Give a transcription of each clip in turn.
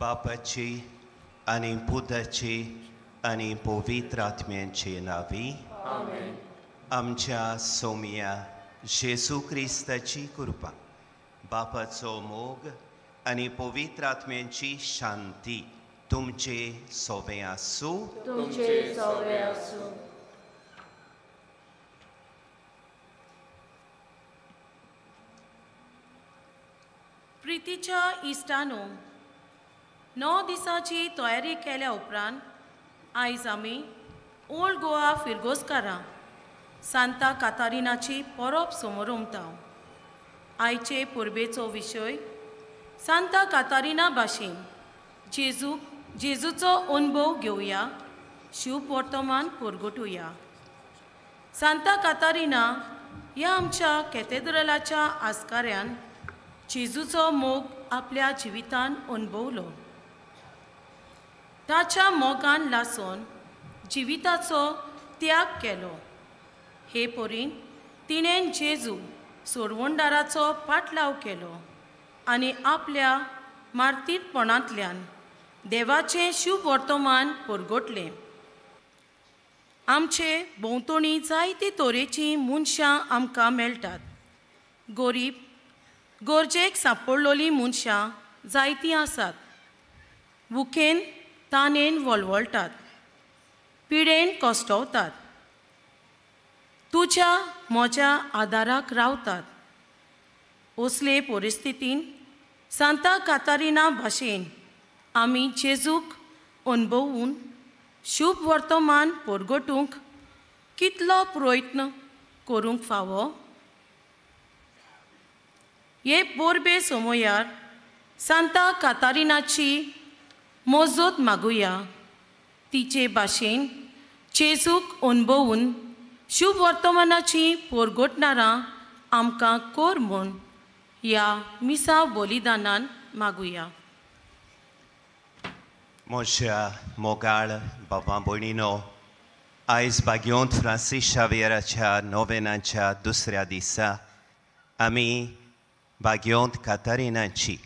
बापाची आनी पुताची आनी पवित्र आत्म्यांचे नांवी आमेन. आमच्या सोम्या जेजू क्रिस्ताची कृपा, बापाचो मोग आनी पवित्र आत्म्यांची शांती तुमचे सोबे आसूं. तुमचे सोबे आसूं. प्रितीच्या इश्टानो, 9 दिसांची तयारी केल्या उपरांत आयज आमी ओल्ड गोवा फिरगोजकारां सांता कातारिनाची परब समोरमता. आयचे परबेचो विशय सांता कातारिना भाशेन जेजूचो अनुभव घेवया, शुभ वर्तमान परगटुया. सांता कातारिना ह्या आमच्या कॅथेड्रलाच्या आस्काऱ्यान जेजूचो मोग आपल्या जिवितान अनुभवलो. ताच्या मोगान लासून जिविताचो त्याग केलो. हे परीन तिणें जेजू सोडवणदाराचो पाटलाव केलो आनी आपल्या मार्तीरपणांतल्यान देवाचें शुभ वर्तमान परगटलें. आमचे भोंवतणी जायते तरेचीं मनशां आमकां मेळटात. गरीब, गरजेक सांपडलेलीं मनशां जायतीं आसात. भुकेन तानेन वळवळटात, पिडेन कश्टवतात, तुज्या म्हज्या आदाराक रावतात. असले परिस्थितीन सांता कातारिना भाशेन आमी जेजूक अनुभवून शुभ वर्तमान परगटूंक कितलो प्रयत्न करूंक फावो. हे परबे समयार सांता कातारिनाची मजत मागुया. तिचे भाशेन जेजूक अनुभवून शुभ वर्तमानाची परगटणारां आमकां कर म्हूण ह्या मिसा बलिदानान मागुया. म्हज्या मोगाळ बाबा भयणीनो, आयज भाग्योंत फ्रांसीस शावियराच्या नोवेनाच्या दुसऱ्या दिसा आमी भाग्योंत कातारिनाची,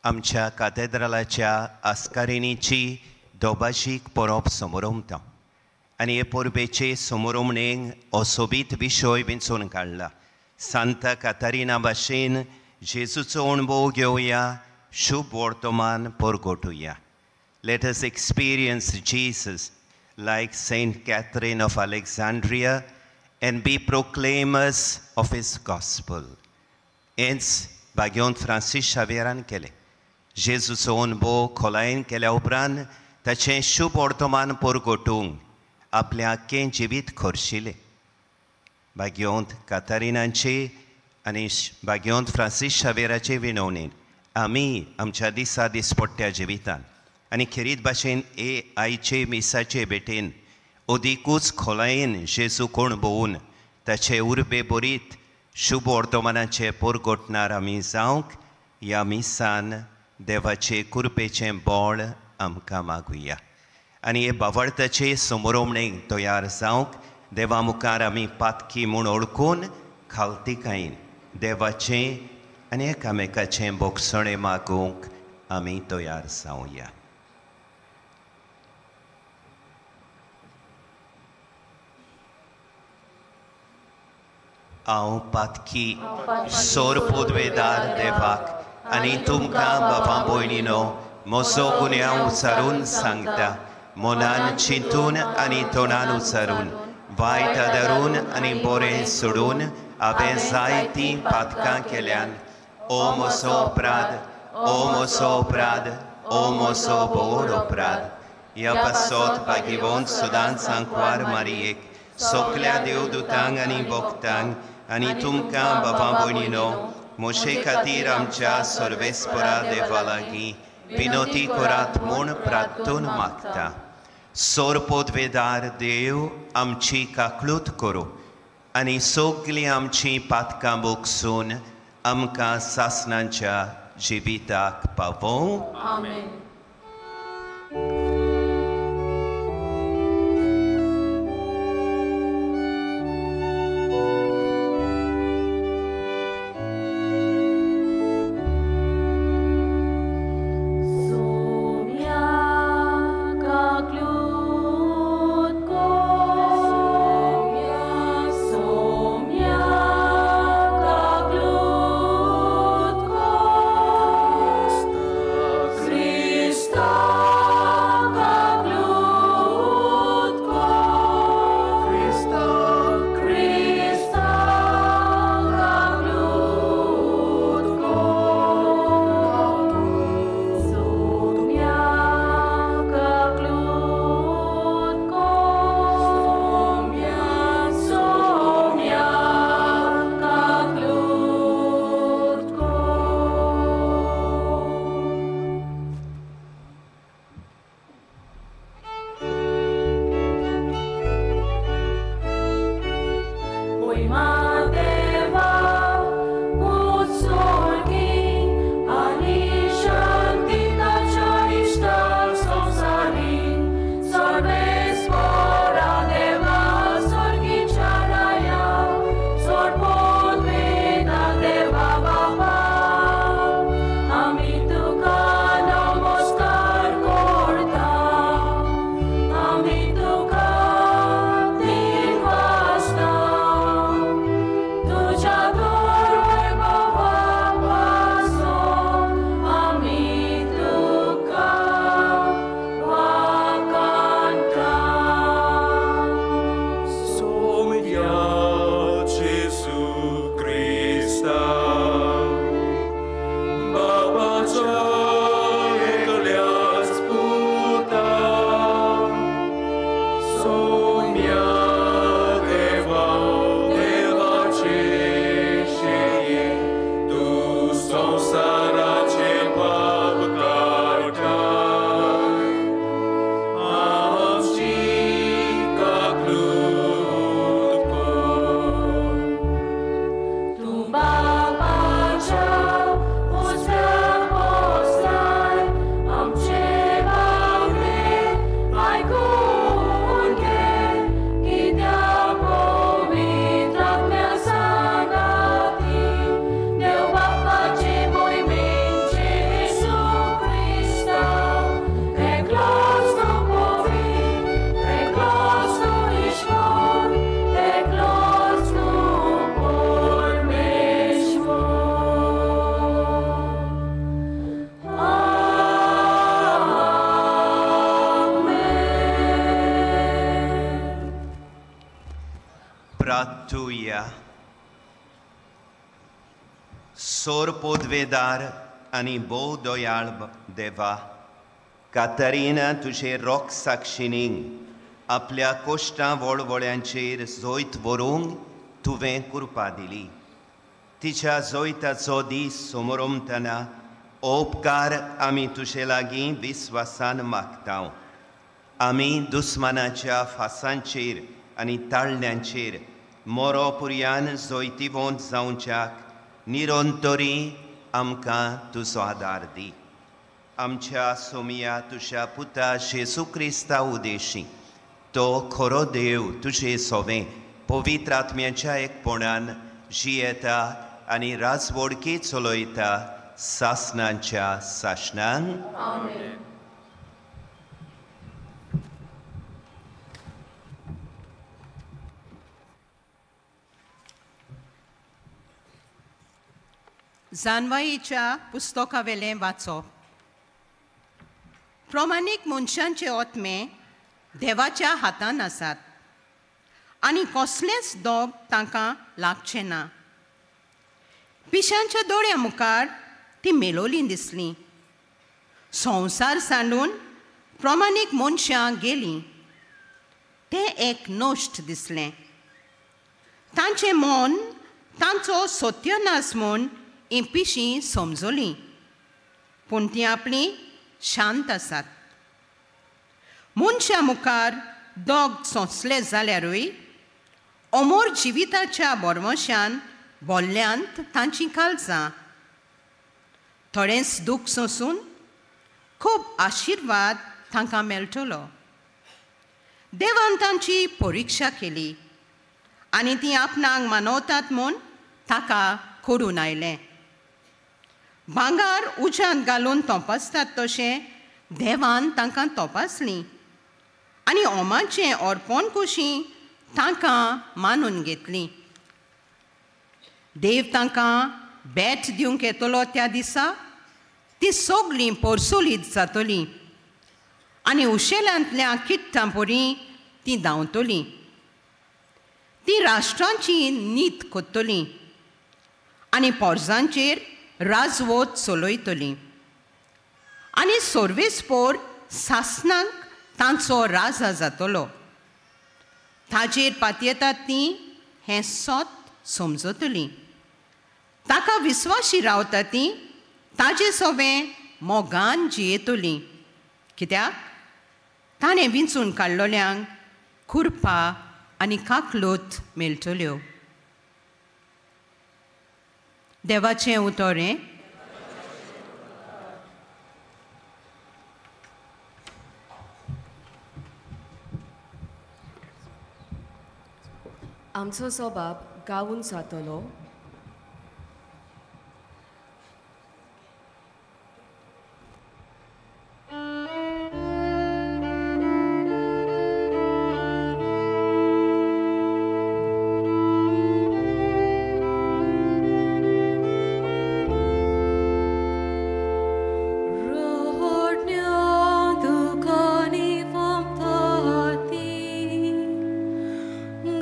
आमच्या कातेद्रालाच्या आस्कारिणीची दोबाशीक परब समोरमता आनी हे परबेचे समोरमणेक असोबीत विशय विंचून काडला. सांता कातारिना भाशेन जेजूचो अणभव घेवया, शुभ वर्तमान परगटुया. Let us experience Jesus like Saint Catherine of Alexandria and be proclaimers of his gospel. हेंच भाग्योंत फ्रांसीस शावियरान केलें. जेजूचो अणभव खोलायेन केल्या उपरांत ताचें शुभ वर्तमान परगटूंक आपलें आख्खें जिवीत खर्शिलें. भाग्योंत कातारिनाचे आनी भाग्योंत फ्रांसीस शावियराचे विनवणेन आमी आमच्या दिसा दिसपट्ट्या जिवितान आनी खेरीत भाशेन ए आयचे मिसाचे भेटेन अदिकूच खोलायेन जेजू कोण भोवून ताचे उर्बे बरीत शुभ वर्तमानाचे परगटणार आमी जावंक ह्या मिसान देवाचे कृपेचें बळ आमकां मागुया. आनी हे बावडताचे समोरमणेक तयार जावंक देवा मुखार आमी पातकी म्हूण ओळखून खालतिकायेन देवाचें आनी एकामेकाचें बोगसणें मागूंक आमी तयार जावया. हांव पातकी सोर पुदवेदार देवाक आनी तुमकां बाबा भयणीनो म्हजो गुन्यांव उचारून सांगता. मनान चिंतून आनी तोंडान उचारून, वायट आदारून आनी बरें सोडून हांवें जायतीं पातकां केल्यान. ओ म्हजो अपराध, ओ म्हजो अपराध, ओ म्हजो व्हड अपराध. ह्या पासत भागीवंत सदांच सांकवार मारयेक, सगल्या देवदूतांक आनी भक्तांक आनी तुमकां बाबा भयणीनो म्हजे खातीर आमच्या सर्वेस्परा देवा लागीं विनोती करात म्हूण प्रार्थून मागता. सोरपोदवेदार देव आमची काकळूत करूं आनी सगलीं आमचीं पातकां बोगसून आमकां सासणाच्या जिविताक पावोवं. आमेन. सोर पोदवेदार आनी भोव दयाळ देवा, कातरिना तुजे रोख साक्षिणींक आपल्या कोश्टां वळवळ्यांचेर जैत व्हरूंक तुवें कृपा दिली. तिच्या जैताचो दीस समोरमतना उपकार आमी तुजे लागीं विस्वासान मागता. आमी दुस्मानाच्या फासांचेर आनी ताळण्यांचेर मोरो पुर्यान जैतिवंत जावच्याक निरंतरी आमकां तुजो आदार दी. आमच्या सोमिया तुज्या पुता जेजू क्रिस्ता उदेशी तो खरो देव तुजे सोवें पवित्र आत्म्याच्या एकपणान जियेता आनी राजवडकी चलयता सासनांच्या सासणांक. जानवाईच्या पुस्तकावेलें वाचप. प्रमाणीक मनशांचे आत्मे देवाच्या हातान आसात आनी कसलेंच दोग तांकां लागचें ना. पिशांच्या दोळ्या मुखार ती मेलोली दिसली. संवसार सांडून प्रमाणीक मनशां गेलीं. तें एक नश्ट दिसलें. तांचें मन तांचो सत्यनाश म्हूण ही पिशीं समजलीं, पूण तीं आपलीं शांत आसात. मनशां मुखार दोग सोंसले जाल्यारूय अमर जिविताच्या बरवशान बोल्ल्यांत तांचीं काळजां. थोडेंच दूख सोंसून खूब आशिर्वाद तांकां मेळटलो. देवान तांची परिक्षा केली आनी तीं आपणाक मानवतात म्हूण ताका करून आयलें. भांगर उज्यांत घालून तपासतात तशें देवान तांकां तपासलीं आनी ओमाचें अर्पण कशी तांकां मानून घेतलीं. देव तांकां भेट दिवंक येतलो त्या दिसा ती सगळीं परसोलीत जातलीं आनी उशेलांतल्या किट्टां परी तीं धांवतलीं. ती राष्ट्रांची नीत कोत्तलीं आनी पोरजांचेर राजवत चलयतलीं आनी सर्वेस्पोर सासणांक तांचो राजा जातलो. ताजेर पातयेतात तीं हें सत समजतलीं. ताका विस्वाशी रावता तीं ताजे सोवें मोगान जियेतलीं. कित्याक ताणें विंचून काडलोल्यांक खुरपा आनी काकलूत मेळटल्यो. देवाचें उतर हें. आमचो स्वभाव गावून जातलो.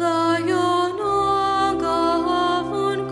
Gayona gavun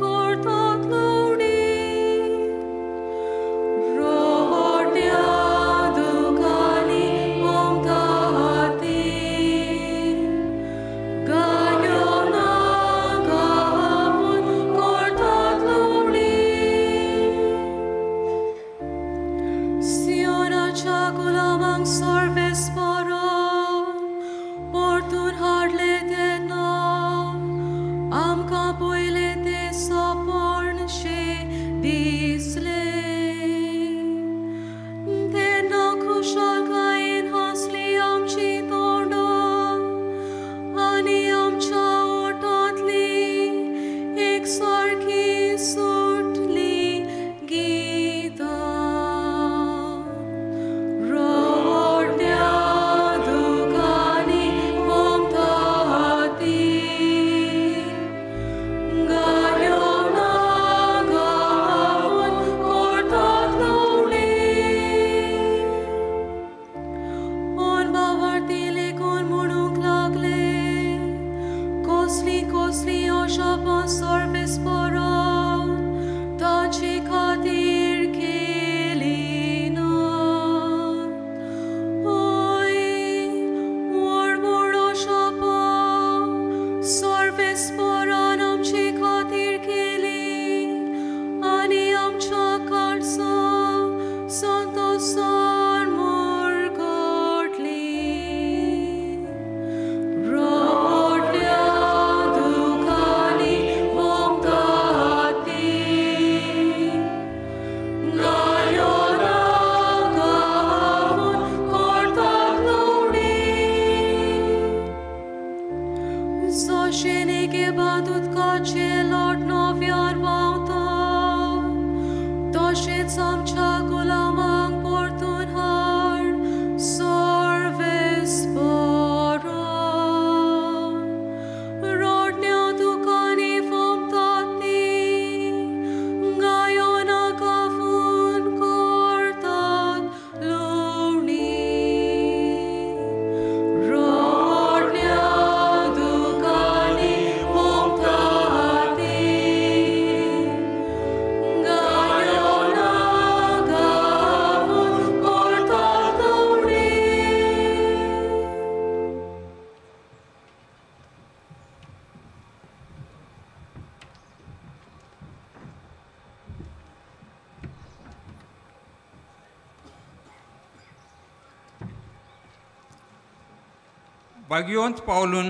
भाग्यवंत पावलून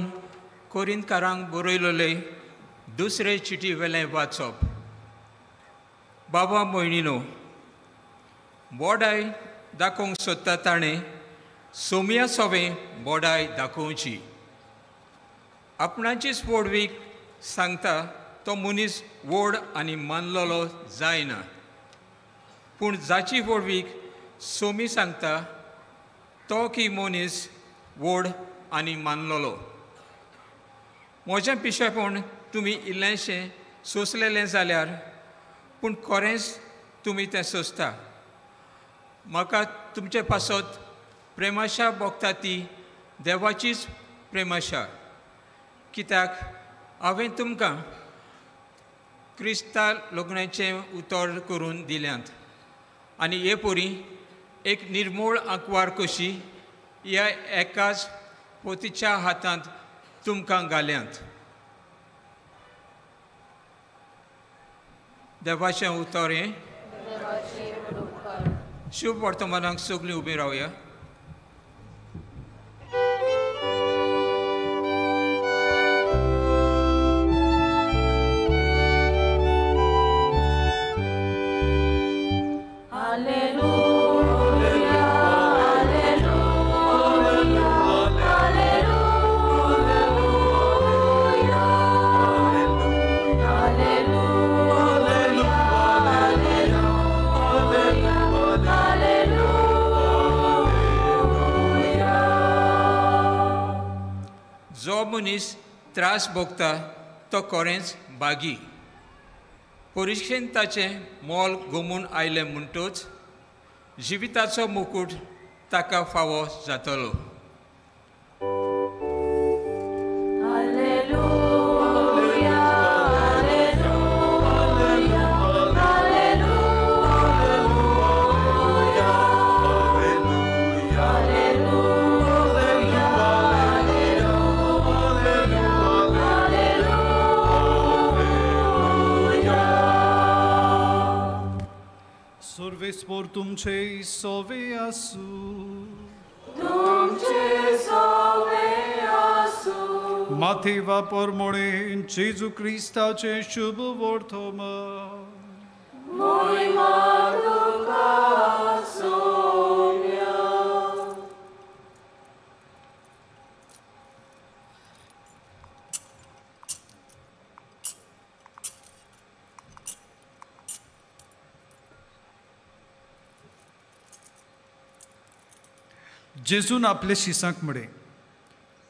कोरिंतकारांक बरयलेले दुसरे चिटी वेलें वाचप. बाबा भयणीनो, बोडाय दाखोवंक सोदता ताणें सोम्या सोवें बोडाय दाखोवची. आपणाचीच व्हडवीक सांगता तो मनीस व्हड आनी मानलेलो जायना, पूण जाची व्हडवीक सोमी सांगता तो की मनीस व्हड आनी मानलेलो. म्हजें पिशेपण तुमी इल्लेंशें सोंसलेलें जाल्यार, पूण खरेंच तुमी तें सोंसता. म्हाका तुमचे पासत प्रेमाशा भोगता ती देवाचीच प्रेमाशा, कित्याक हांवें तुमकां क्रिस्ता लग्नाचें उतर करून दिल्यांत आनी हे परी एक निर्मूळ आंकवार कशी ह्या एकाच पोतीच्या हातांत तुमकां घाल्यांत. देवाचें उतर हें. शुभ वर्तमानाक सगळीं उबीं रावया. जो मनीस त्रास भोगता तो खरेंच बागी. परिक्षेन ताचें मोल गोमून आयलें म्हणटच जिविताचो मुकूट ताका फावो जातलो. Por तुमचे सोवे आसू, तुमचे सोवे आसू. माथे वापर मोणे जेजू क्रिस्ताचे शुभ वर्तमान. मोहिमा तुका सोम्या. जेजून आपले शिसांक म्हळें,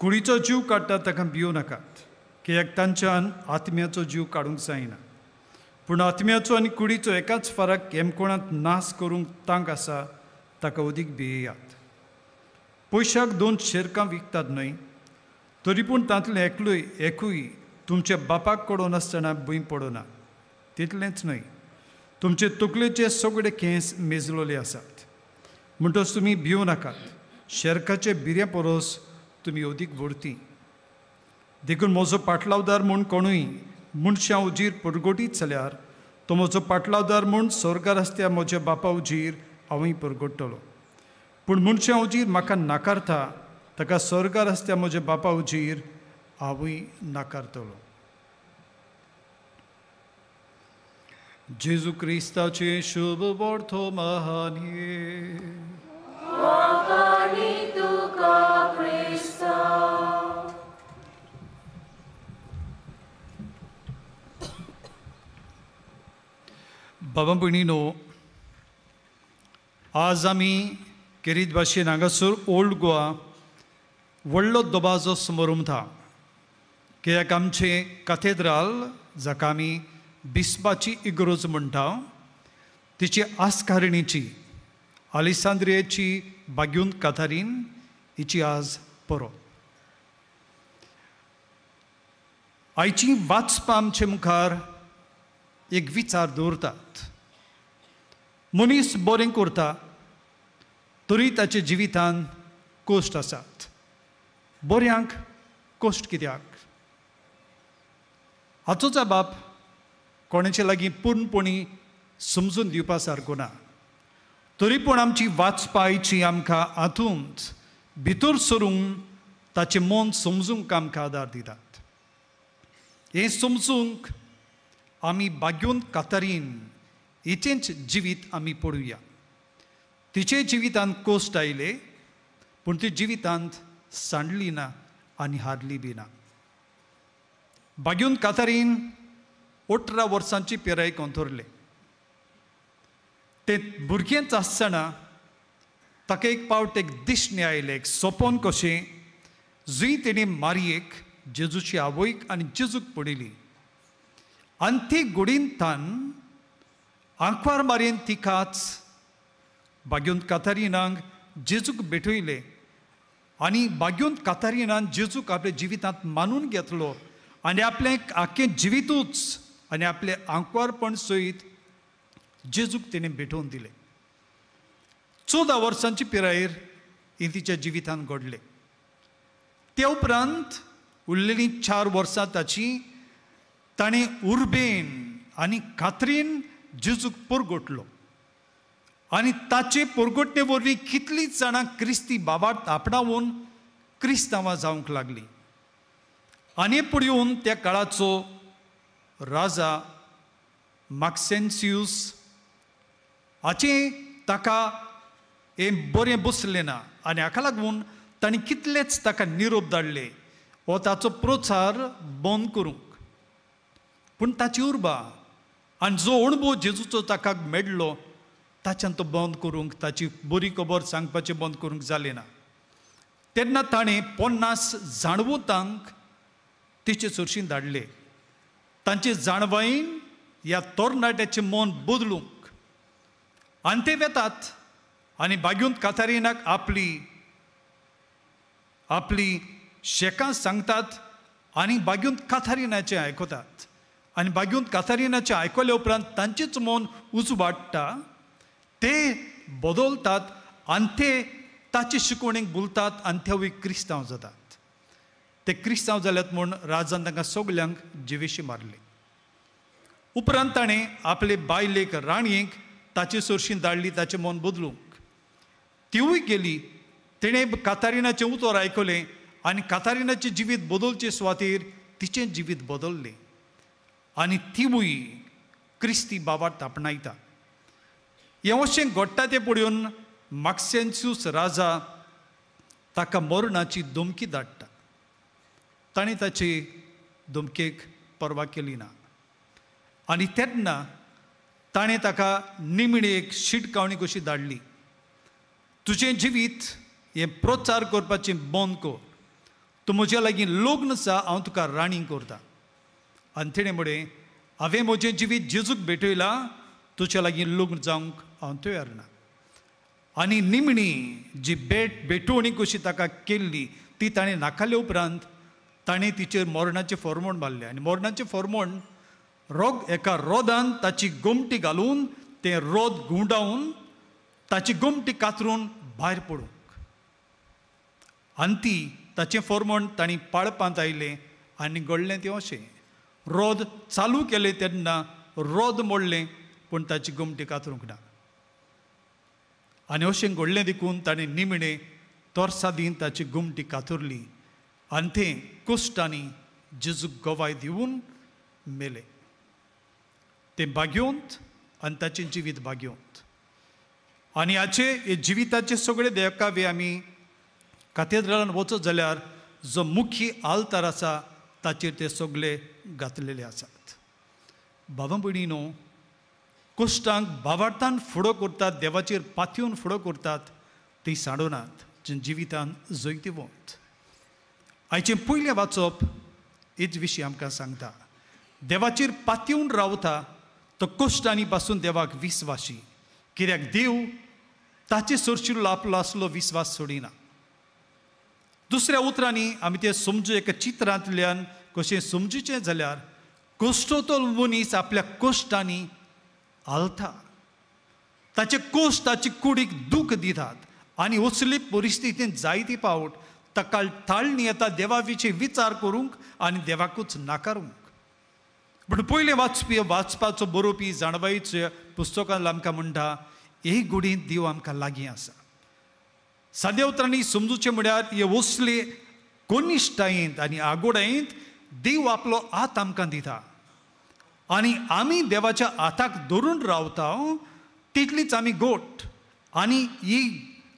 कुडीचो जीव काडटा ताका भिवं नाकात, कित्याक तांच्यान आत्म्याचो जीव काडूंक जायना, पूण आत्म्याचो आनी कुडीचो एकाच फरक हेमकोणांत नाश करूंक तांक आसा ताका अदीक भियेयात. पयशाक 2 शेरकां विकतात न्हय, तरी पूण तांतलें एकलूय एकूय तुमच्या बापाक कडोनासतना भूंय पडना. तितलेंच न्हय, तुमचे तकलेचे सगळे केंस मेजलेले आसात. म्हणटच तुमी भिवं नाकात, शेरकाचे बिऱ्या परस तुमी अदीक व्हरती. देखून म्हजो पाटलावदार म्हूण कोणूय मनशां उजीर परगटीत जाल्यार तो म्हजो पाटलावदार म्हूण स्वर्गार आसत्या म्हज्या बापा उजीर हांवूय परगट्टलो. पूण मनशां उजीर म्हाका नाकारता ताका स्वर्गार आसता म्हज्या बापा उजीर हांवूय नाकारतलो. जेजू क्रिस्ताचें शुभ वर्तमान. बाबा भयणीनो, आज आमी केरीत भाशेन हांगासर ओल्ड गोवा व्हडलो दबाजो समारंभ कित्याक आमचें काथेद्राल जाका आमी बिस्पाची इगरोज म्हणटा तिची आस्कारणीची आलिसांद्रियेची बाग्यून काथारीन हिची आज परब. आयची वाचपां आमचे मुखार एक विचार दवरतात. मनीस बरें करता तरी ताच्या जिवितान कश्ट आसात. बऱ्यांक कश्ट कित्याक? हाचो जबाब कोणाचे लागीं पूर्णपणी समजून दिवपा सारको ना. तरी पूण आमची वाचपायची आमकां हातूंत भितर सरून ताचें मन समजूंक आमकां आदार दितात. हें समजूंक आमी बाग्यून कातारीन हिचेंच जिवीत आमी पळोवया. तिचे जिवितांत कश्ट आयले पूण ती जिवितांत सांडली ना आनी हारली बी ना. बाग्यून कातारीन 18 वर्सांची पिराय अंतरले. ते भुरगेंच आसतना ताका एक पावट एक दिश्णी आयलें, एक सपन कशें, जंय तेणी मारयेक, जेजूची आवयक आनी जेजूक पळयली आनी ती गुडींतान आंकवार मारयेन तिकाच बाग्यून कातारिनाक जेजूक भेटयलें आनी बाग्यून कातारिनान जेजूक आपल्या जिवितांत मानून घेतलो आनी आपलें आख्खें जिवितूच आनी आपलें आंकवारपण सयत जेजूक तिणें भेटोवन दिलें. 14 वर्सांची पिरायेर हें तिच्या जिवितांत घडलें. ते उपरांत उरलेलीं 4 वर्सां ताची ताणें उर्बेन आनी खात्रीन जेजूक परगटलो आनी ताचे परगटणे वरवीं कितलींच जाणां क्रिस्ती बाबाक आपणावन क्रिस्तांवां जावंक लागलीं. आनी पळोवन त्या काळाचो राजा माक्सेन्सियूस हाचें ताका हें बरें बसलें ना आनी हाका लागून ताणें कितलेच ताका निरोप धाडले हो ताचो प्रचार बंद करूंक. पूण ताची उर्बा आनी जो अणभव जेजूचो ताका मेळ्ळो ताच्यान तो बंद करूंक, ताची बरी खबर सांगपाचें बंद करूंक जालें ना. तेन्ना ताणें 50 जाणवतांक तिचे सरशीं धाडले. तांचे जाणवायेन ह्या तरणाट्याचें मन बदलूंक आनी ते वेतात आनी बाग्यून कातारिनाक आपली आपली शेकां सांगतात आनी बाग्यून कातारिनाचें आयकतात आनी बाग्यून कातारिनाचें आयकल्या उपरांत तांचेच मन उजवाडटा, ते बदलतात आनी ते ताचे शिकवणेक भुलतात आनी तेवूय क्रिस्तांव जातात. ते क्रिस्तांव जाल्यात म्हूण राजान तांकां सगल्यांक जिवेशी मारले. उपरांत ताणें आपले बायलेक राणयेक ताचे सरशीं धाडली ताचें मन बदलूंक. तिवूय गेली. तिणें कातारिनाचें उतर आयकलें आनी कातारिनाचें जिवीत बदलचे सुवातेर तिचें जिवीत बदललें आनी तिवूय क्रिस्ती बाबाक आपणायता. हें अशें घडटा तें पळोवन माक्सेन्सियूस राजा ताका मरणाची धमकी धाडटा. ताणें ताचे धमकेक पर्वा केली ना आनी तेन्ना ताणें ताका निमणी एक शिटकावणी कशी धाडली, तुजें जिवीत हें प्रचार करपाचें बंद कर, तूं म्हज्या लागीं लग्न जा, हांव तुका राणी करता. आनी तिणें म्हळें, हांवें म्हजें जिवीत जेजूक भेटयलां, तुज्या लागीं लग्न जावंक हांव तयार ना. आनी निमणी जी भेटवणी कशी ताका केल्ली ती ताणें नाकाले उपरांत ताणें तिचेर मरणाचें फॉर्मोण मारलें आनी मरणाचें फॉर्मोण एका रोदान ताची गोमटी घालून तें रोद घुंवडावन ताची गोमटी कातरून भायर पडूंक आनी ती ताचें फॉर्मोण तांणी पाळपांत आयलें आनी घडलें तें अशें, रोद चालू केलें तेन्ना रोद मोडलें पूण ताची गोमटी कातरूंक ना. आनी अशें घडलें देखून ताणें निमणें तोर्सादीन ताची गुमटी कातरली आनी तें कोश्टांनी जेजूक गवाय दिवन मेलें. तें भाग्योंत आनी ताचें जिवीत भाग्योंत. आनी हाचे हे जिविताचे सगळे देखावे आमी कातेद्रालान वचत जाल्यार जो मुख्य आल्तार आसा ताचेर ते सगळे घातलेले आसात. बाबा भयणीनो, कश्टांक बावार्थान फुडो करतात, देवाचेर पातयेवन फुडो करतात, ती सांडोनात जे जिवितान जैतिवंत. आयचें पयलें वाचप हेच विशीं आमकां सांगता. देवाचेर पातयेवन रावता तो कश्टांनी पासून देवाक विस्वाशी, कित्याक देव ताचे सरशिल्लो आपलो आसलो विस्वास सोडिना. दुसऱ्या उतरांनी आमी तें समजू एका चित्रांतल्यान कशें समजूचें जाल्यार कश्टोतो मनीस आपल्या कश्टांनी हालता, ताचे कश्ट ताचे कुडीक दूख दितात आनी असली परिस्थितींत जायती पावट ताका ताळणी येता देवा विशीं विचार करूंक आनी देवाकूच नाकारूंक. पूण पयलें वाचपी वाचपाचो बरोवपी जाणवायच्या पुस्तकान आमकां म्हणटा, हे गुडींत देव आमकां लागीं आसा. साद्या उतरांनी समजूचें म्हळ्यार हे असले कनिश्ठायेंत आनी आगोडायेंत देव आपलो हात आमकां दिता आनी आमी देवाच्या हाताक धरून रावता तितलीच आमी गोट आनी ही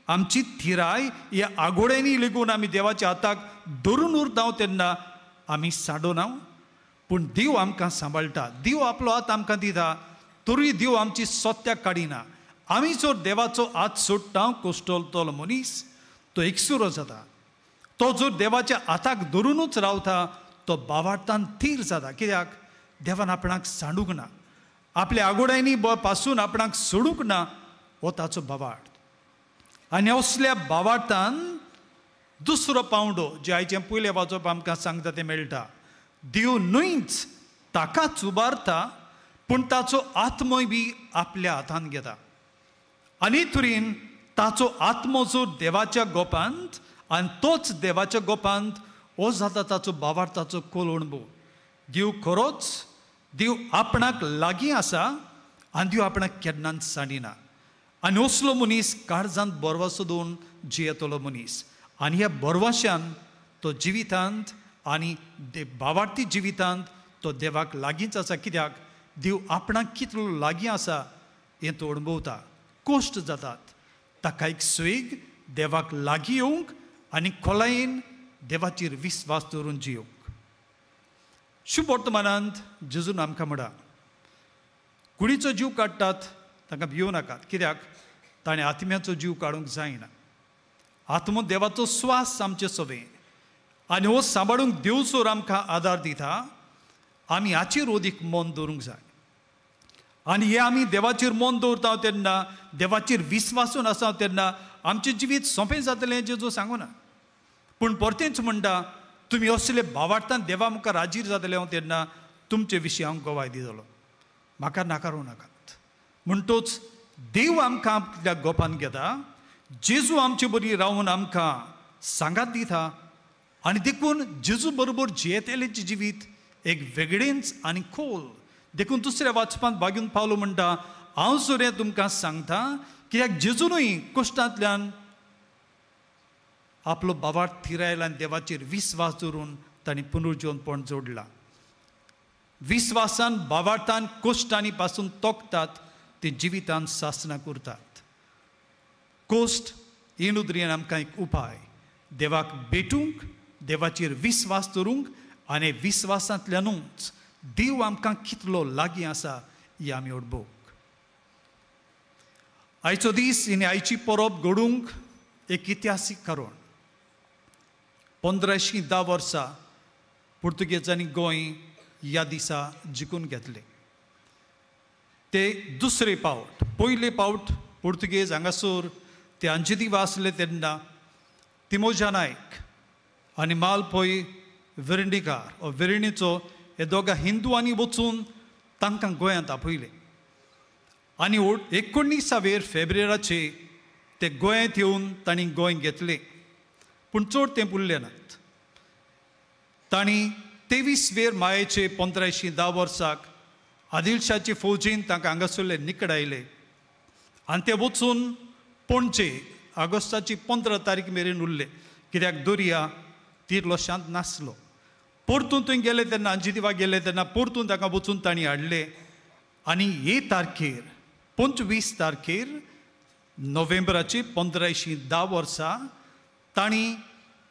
आमची थिराय ह्या आगोड्यांनी लेगून आमी देवाच्या हाताक धरून उरता तेन्ना आमी सांडोना, पूण देव आमकां सांबाळटा. देव आपलो हात आमकां दिता तरी देव आमची सत्याक काडिना. आमी जर देवाचो हात सोडटा कोश्टलतलो मनीस तो एकसुरो जाता. तो जर देवाच्या हाताक धरुनूच रावता तो बावार्थान थीर जाता, कित्याक देवान आपणाक सांडूंक ना, आपल्या आगोड्यांनी पासून आपणाक सोडूंक ना, हो ताचो बावार्थ. आनी असल्या बावार्थान दुसरो पावंडो जे आयचें पयलें वाचप आमकां सांगता तें मेळटा. देव न्हयच ताकाच उबारता पूण ताचो आत्मोय बी आपल्या हातान घेता आनी तरेन ताचो आत्मो जो देवाच्या गोपांत आनी तोच देवाच्या गोपांत हो जाता ताचो बावार्थाचो खोल अणभव. देव खरोच देव आपणाक लागीं आसा आनी देव आपणाक केन्नाच सांडिना. आनी असलो मनीस काळजांत बरवासो दवरून जियेतलो मनीस आनी ह्या बरवाश्यान तो जिवितांत आनी बावार्थी जिवितांत तो देवाक लागींच आसा, कित्याक देव आपणाक कितलो लागीं आसा हें तो अणभवता. कश्ट जातात ताका एक स्वेग देवाक लागीं येवंक आनी खोलायेन देवाचेर विस्वास दवरून जियोवंक. शुभ वर्तमानांत जेजून आमकां म्हणा, कुडीचो जीव काडटात तांकां भियोवं नाकात, कित्याक ताणें आत्म्याचो जीव काडूंक जायना. आत्मो देवाचो स्वास आमचे सवे आनी हो सांबाळूंक देव जोर आमकां आदार दिता, आमी हाचेर ओदीक मन दवरूंक जाय. आनी हे आमी देवाचेर मन दवरता तेन्ना, देवाचेर विस्वासून आसा तेन्ना आमचें जिवीत सोंपें जातलें जेजू सांगूना. पूण परतेंच म्हणटा, तुमी असले भावार्थान देवा मुखार हाजीर जातले हांव तेन्ना तुमचे विशीं हांव गवाय दितलो, म्हाका नाकारूं नाकात. म्हणटोच देव आमकां आपल्या गोपान घेता, जेजू आमचे बरी रावन आमकां सांगात दिता आनी देखून जेजू बरोबर जियेतलेचें जिवीत एक वेगळेंच आनी खोल. देखून दुसऱ्या वाचपांत बागून पावलो म्हणटा, हांव जर तुमकां सांगता कित्याक जेजूनय कश्टांतल्यान आपलो बावार्थ थिरायला आनी देवाचेर विस्वास दवरून ताणें पुनर्जीवनपण जोडलां. विस्वासान बावार्थान कश्टांनी पासून तोखतात ते जिवितान सासना करतात. कश्ट हे नदरेन आमकां एक उपाय, देवाक भेटूंक, देवाचेर विस्वास दवरूंक आनी विस्वासांतल्यानूच देव आमकां कितलो लागीं आसा ही आमी अणभवूंक. आयचो दीस आनी आयची परब घडूंक एक इतिहासीक कारण. 1510 वर्सां पुर्तुगेजांनी गोंय ह्या दिसा जिखून घेतलें. ते दुसरे पावट, पयले पावट पुर्तुगेज हांगासर ते अंजेदिवा आसले तेन्ना तिमोजा नायक आनी माल पै वेर्णीकार ओ वेर्णीचो हे दोगां हिंदुआंनी वचून तांकां गोंयांत आपयले आनी 19 फेब्रुवाराचे ते गोंयांत येवन तांणी गोंय घेतलें. पूण चड तें उरले नात. तांणी 23 मायेचे 1510 वर्साक आदिलशाचे फौजीन तांकां हांगासरले निकडायले आनी ते वचून पणजे ऑगस्टाची 15 तारीख मेरेन उरले, कित्याक दर्या तितलो शांत नासलो. परतून थंय गेले तेन्ना, अंजिदिवा गेले तेन्ना परतून ताका वचून तांणी हाडले आनी हे तारखेर 25 तारखेर नोव्हेंबराची 1510 वर्सा तांणी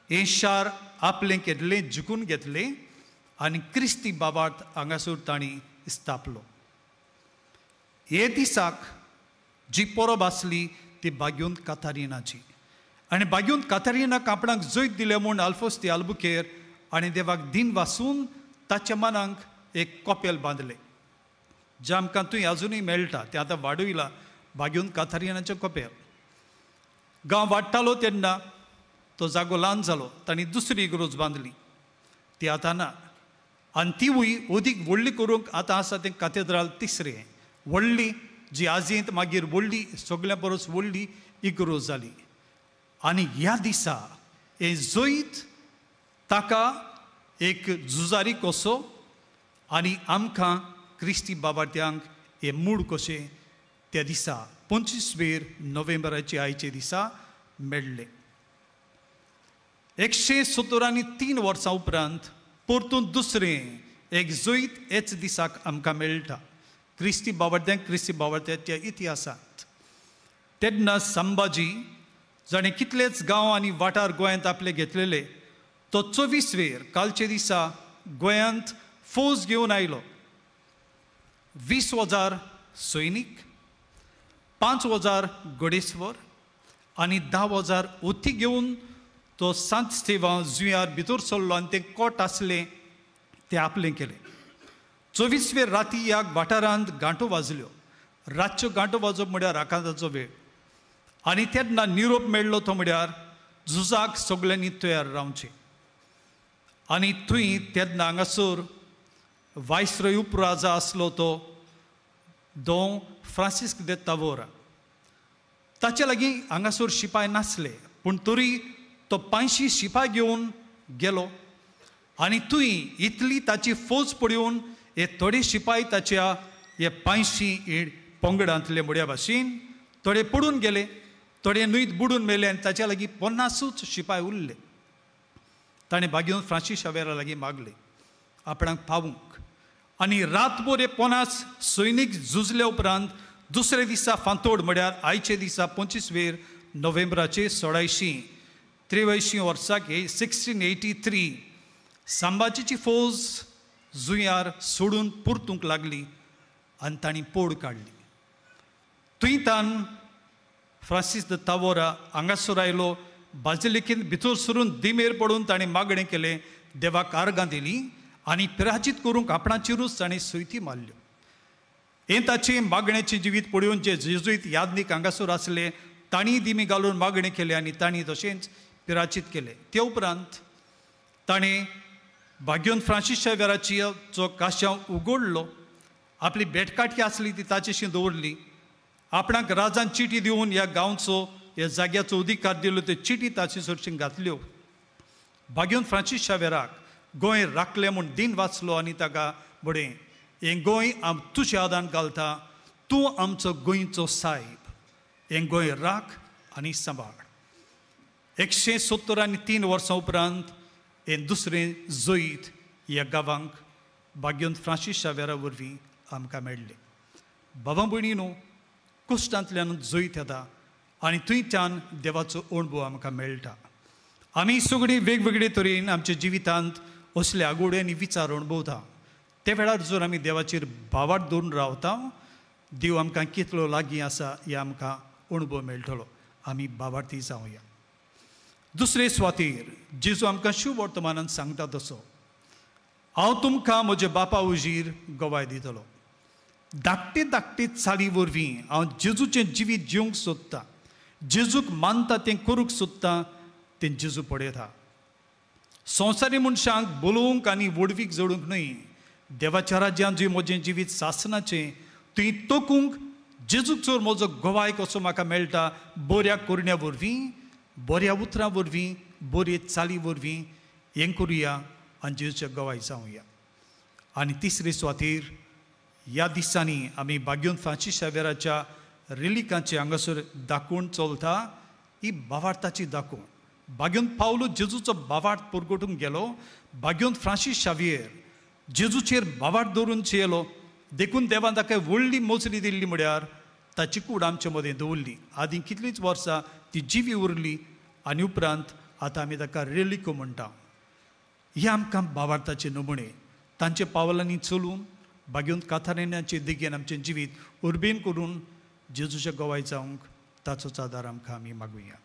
हें शार आपलें केल्लें, जिखून घेतलें आनी क्रिस्ती बाबार्थ हांगासर तांणी स्थापलो. हे दिसाक जी परब आसली ती बाग्योंत कातारिनाची आनी बाग्योंत कातारिनाक आपणाक जैत दिलें म्हूण आल्फोस दी आल्बुकेर आनी देवाक दिन वासून ताच्या मनाक एक कपेल बांदलें, जें आमकां थंय आजुनूय मेळटा. तें आतां वाडयलां बाग्योंत कातारिनाचें कपेल. गांव वाडटालो तेन्ना तो जागो ल्हान जालो, तांणी दुसरी इगर्ज बांदली, ती आतां ना आनी तिवूय अदीक व्हडली करूंक आतां आसा तें कातेद्राल तिसरें व्हडली, जी आजयेंत मागीर व्हडली सगळ्यां परस व्हडली इगर्ज जाली. आनी ह्या दिसा हें जैत ताका एक झुजारी कसो आनी आमकां क्रिस्ती बाबार्त्यांक हें मूड कशें त्या दिसा 25 नोव्हेंबराचे आयचे दिसा मेळ्ळें. 173 वर्सां उपरांत परतून दुसरें एक जैत हेच दिसाक आमकां मेळटा क्रिस्ती बाबार्त्यांक, क्रिस्ती बाबार्त्याच्या इतिहासांत. तेन्ना संभाजी जाणें कितलेच गांव आनी वाठार गोंयांत आपले घेतलेले, तो 24 कालचे दिसा गोंयांत फौज घेवन आयलो. 20,000 सैनीक, 5,000 घोडेस्वर आनी 10,000 हती घेवन तो सांत स्तेवां जुंयार भितर सरलो आनी तें कोट आसलें तें आपलें केलें. 24 राती ह्या वाठारांत गांठो वाजल्यो. रातच्यो गांठो वाजप म्हळ्यार आकांताचो वेळ आनी तेन्ना निरोप मेळ्ळो तो म्हळ्यार झुजाक सगळ्यांनी तयार रावचें. आनी थंय तेन्ना हांगासर वायसरॉय उपराजा आसलो तो दों फ्रांसिस्क दे तावोरा. ताचे लागीं हांगासर शिपाय नासले, पूण तरी तो 500 शिपाय घेवन गेलो आनी थंय इतली ताची फौज पळोवन हे थोडे शिपाय ताच्या हे 500 पंगडांतले म्हळ्या भाशेन थोडे पडून गेले, थोडे न्हंयत बुडून मेले आनी ताच्या लागीं 50 शिपाय उरले. ताणें बागेवन फ्रांसीस शावेरा लागीं मागलें आपणाक पावूंक आनी रातभर हे 50 सैनीक झुजले उपरांत दुसरे दिसा फांतोड म्हळ्यार आयचे दिसा 25 नोव्हेंबराचे 1683 वर्साक हे 1683 संभाजीची फौज जुंयार सोडून परतूंक लागली आनी तांणी पोड काडली. थंयतान फ्रांसीस the तावोरा हांगासर आयलो, बाजिलिकेंत भितर सरून दिमेर पडून ताणें मागणें केलें, देवाक आर्गां दिली आनी पिराजीत करूंक आपणाचेरूच ताणें सयती मारल्यो. हें ताचें मागण्याचें जिवीत पळोवन जे जेजुईत यादनीक हांगासर आसले तांणी दिमी घालून मागणें केलें आनी तांणी तशेंच पिराचीत केलें. ते उपरांत ताणें बाग्योन फ्रांसीस शावेराची जो काश्यांव उगडलो, आपली बेटकाठी आसली ती ताचेशी दवरली, आपणाक राजान चिटी दिवन ह्या गांवचो ह्या जाग्याचो अधिकार दिलो, त्यो चिटी ताचे सरशीं घातल्यो. बाग्योन फ्रांसीस शावेराक गोंय राखलें म्हूण दिन वाचलो आनी ताका बडें हें गोंय आम तुज्या आदान घालता, तूं आमचो गोंयचो सायब, हें गोंय राख आनी सांबाळ. 173 वर्सां उपरांत हें दुसरें जैत ह्या गांवांक बाग्योन फ्रांसीस शावेरा वरवीं आमकां मेळ्ळें. बाबा भयणी न्हू, कश्टांतल्यान जैत येता आनी थंयच्यान देवाचो अणभव आमकां मेळटा. आमी सगळीं वेगवेगळे तरेन आमच्या जिवितांत असले आगोडे आनी विचार अणभवता. ते वेळार जर आमी देवाचेर भावार्थ दवरून रावता, देव आमकां कितलो लागीं आसा हे आमकां अणभव मेळटलो. आमी भावार्थी जावया. दुसरे सुवातेर जेजू आमकां शुभ वर्तमानान सांगता तसो, हांव तुमकां म्हज्या बापा उजीर गवाय दितलो. धाकटे धाकटे चाली वरवीं हांव जेजूचें जिवीत जिवंक सोदतां, जेजूक मानता तें करूंक सोदतां, तें जेजू पळयता. संवसारी मनशांक बोलोवंक आनी व्हडवीक जोडूंक न्हय, देवाच्या राज्यांत जी म्हजें जिवीत सासनाचें थंय तोकूंक जेजूक चोर म्हजो गवाय कसो म्हाका मेळटा, बऱ्या करण्या वरवीं, बऱ्या उतरां वरवीं, बरे चाली वरवीं हें करुया आनी जेजूच्या गवाय जावया. आनी तिसरे सुवातेर ह्या दिसांनी आमी बाग्योन फ्रांसीस शावेराच्या रेलिकांची हांगासर दाखोवन चलता ही भावार्थाची दाखोवण. भाग्योन पावलो जेजूचो भावार्थ परगटूंक गेलो, भाग्योन फ्रांसीस शावियेर जेजूचेर भावार्थ दवरून चेयलो, देखून देवान ताका व्हडली मोजली दिल्ली म्हळ्यार ताची कूड आमचे मदें दवरली. आदीं कितलींच वर्सां ती जिवी उरली आनी उपरांत आतां आमी ताका रेलिको म्हणटा. हे आमकां भावार्थाचे नमुने, तांच्या पावलांनी चलून भाग्योन काथारिनाचे देगेन आमचें जिवीत उर्बेन करून जेजूच्या गवाय जावंक ताचोच आदार आमकां आमी मागुया.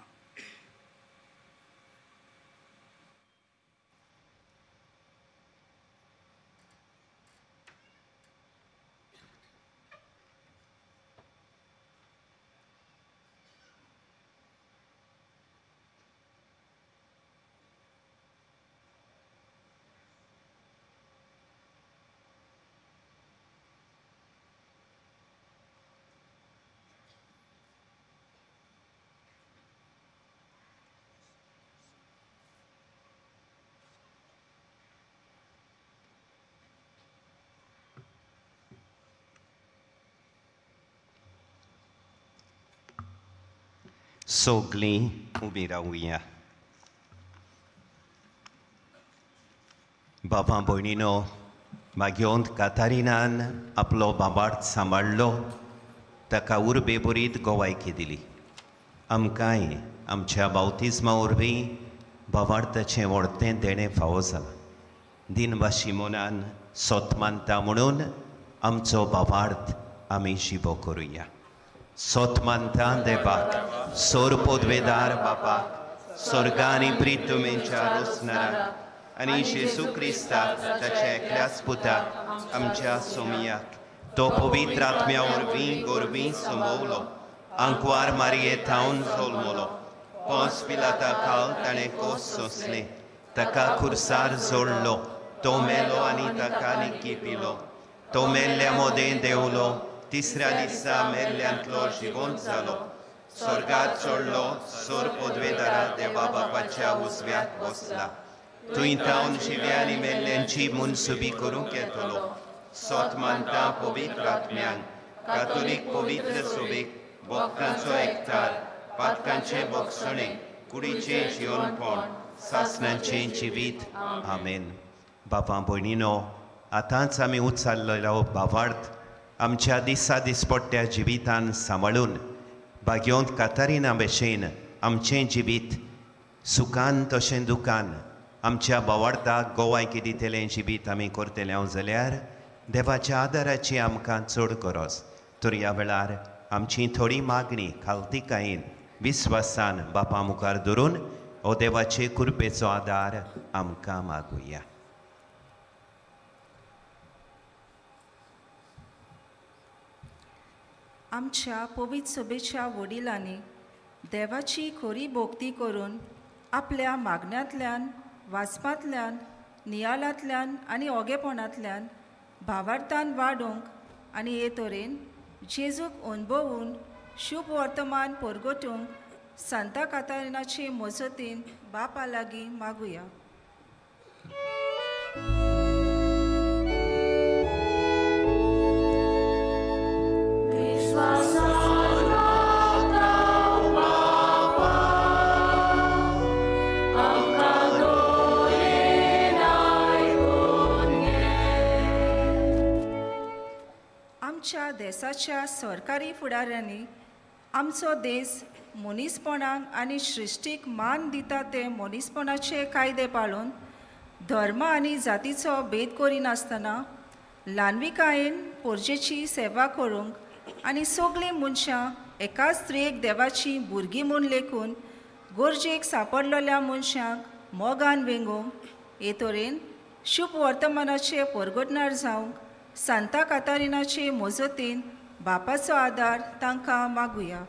सगळीं उबी रावया. बाबा भयणीनो, भाग्योंत कातारिनान आपलो बाबार्थ सांबाळ्ळो, ताका उर्बे बरीत गोवायकी दिली. आमकांय आमच्या बावतिज्मा वरवीं बाबार्थाचें व्हडतें देणें फावो जालां. दिनवाशी मनान सोत मानता म्हणून आमचो बाबार्थ आमी शिबो करुया. सोत मानता देवाक, सोर पदवेदार बापाक, स्वर्गानी प्रितुमेच्या रोसनाराक आनी जेजू क्रिस्ताक ताच्या एकल्याच पुताक आमच्या सोमियाक, तो पवित्र आत्म्या वरवीं गोरवीं संभवलो, आंकवार मारये थावन जल्मलो, पोंस पिलाता खाल ताणें कोस सोंसलें, ताका खुर्सार जोडलो, तो मेलो आनी ताका निकी पिलो, तो मेल्ल्या मोदें देंवलो, तिसऱ्या दिसा मेल्ल्यांतलो जिवंत जालो, स्वर्गात चडलो, सोर पदवेदारा देवा बापाच्या उजव्याक बसला, थंय तावन जिव्या आनी मेल्ल्यांची मनसुबी करूंक येतलो. सोत मानता पवित्र आत्म्यांक, कातोलीक पवित्र सोबेक, भक्तांचो एकठार, पातकांचें भोगसणें, कुडीचें जिवनपण, सासणाचें जिवीत. आमेन. बाबा भयणीनो, आतांच आमी उचारलेलो भावार्थ आमच्या दिसा दिसपट्ट्या जिवितान सांबाळून भाग्योंत कातारिना भशेन आमचें जिवीत सुखान तशें दुखान आमच्या भावार्थाक गोवायकी दितलें जिवीत आमी करतले हांव जाल्यार देवाच्या आदाराची आमकां चड गरज. तर ह्या वेळार आमची थोडी मागणी खालतिकायेन विस्वासान बापा मुखार धरून हो देवाचे कृपेचो आदार आमकां मागुया. आमच्या पवित्र सभेच्या वडिलांनी देवाची खरी भक्ती करून आपल्या मागण्यांतल्यान, वाचपांतल्यान, नियाळांतल्यान आनी ओगेपणांतल्यान भावार्थान वाडोवंक आनी हे तरेन जेजूक अणभवून शुभ वर्तमान परगटूंक सांता कातारिनाचे मजतीन बापा लागीं मागुया. आमच्या देशाच्या सरकारी फुडाऱ्यांनी आमचो देश मनीसपणाक आनी सृश्टीक मान दिता ते मनीसपणाचे कायदे पाळून धर्म आनी जातीचो भेद करिनासतना ल्हानविकायेन पोरजेची सेवा करूंक आनी सगळीं मनशां एकाच स्त्रियेक देवाची भुरगीं म्हूण लेखून गरजेक सांपडलेल्या मनशांक मोगान वेंगोवंक हे तरेन शुभ वर्तमानाचे परगटणार जावंक सांता कातारिनाचे मजतीन बापाचो आदार तांकां मागुया.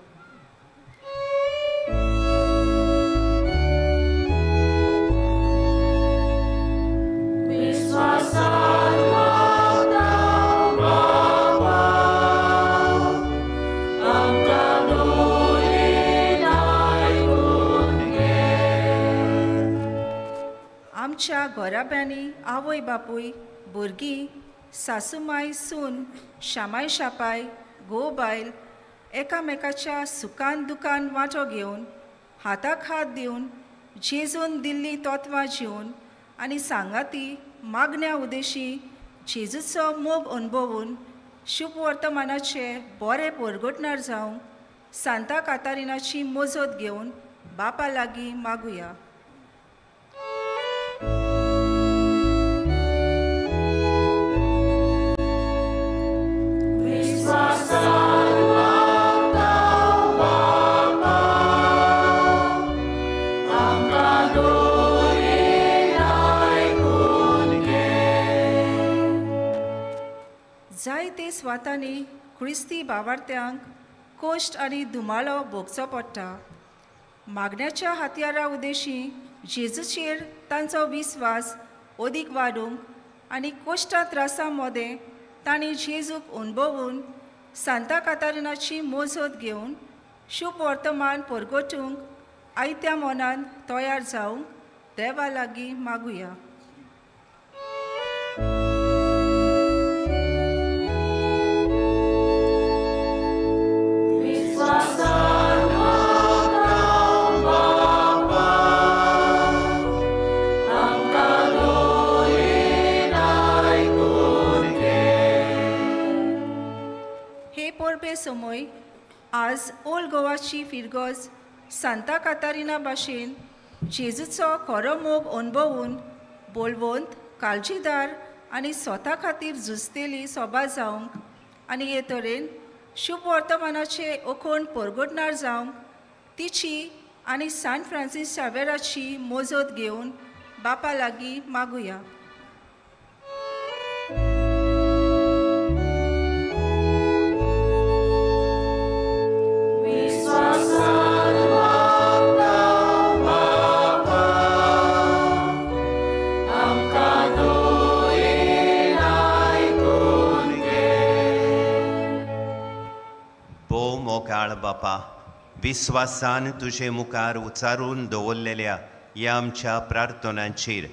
आमच्या घराब्यांनी आवय बापूय, भुरगीं, सासूमाय, सून, शामाय शापाय, घोव बायल एकामेकाच्या सुखान दुखान वांटो घेवन हाताक हात दिवन जेजून दिल्लीं तत्वां जिवन आनी सांगाती मागण्या उदेशी जेजूचो मोग अणभवून शुभ वर्तमानाचे बरे परगटणार जावंक सांता कातारिनाची मजत घेवन बापा लागीं मागुया. जायते स्वातांनी क्रिस्ती बावार्थ्यांक कोश्ट आनी धुमाळो भोगचो पडटा. मागण्याच्या हातयारा उदेशी जेजूचेर तांचो विस्वास अदीक वाडूंक आनी कोश्टा त्रासां मदें तांणी जेजूक अणभवून सांता कातारिनाची मजत घेवन शुभ वर्तमान परगटूंक आयत्या मनान तयार जावंक देवा लागीं मागुया. समय आज ओल्ड गोवाची फिरगज सांता कातारिना भाशेन जेजूचो खरो मोग अणभवून बोलवंत काळजीदार आनी स्वता खातीर झुजतेली सोबा जावंक आनी हे तरेन शुभ वर्तमानाचे ओखण परगटणार जावंक तिची आनी सान फ्रांसीस शावेराची मजत घेवन बापा लागीं मागुया. बापा, विस्वासान तुजे मुखार उचारून दवरलेल्या ह्या आमच्या प्रार्थनांचेर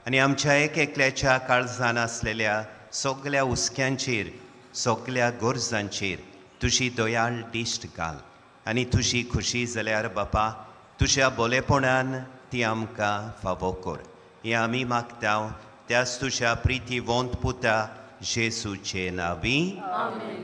आनी आमच्या एक एकल्याच्या काळजान आसलेल्या सगल्या हुस्क्यांचेर सगल्या गरजांचेर तुजी दयाळ दिश्ट घाल आनी तुजी खुशी जाल्यार बापा तुज्या बोलेपणान ती आमकां फावो कर. हें आमी मागता त्याच तुज्या प्रितीवंत पुता जेजूचे नांवी. आमेन.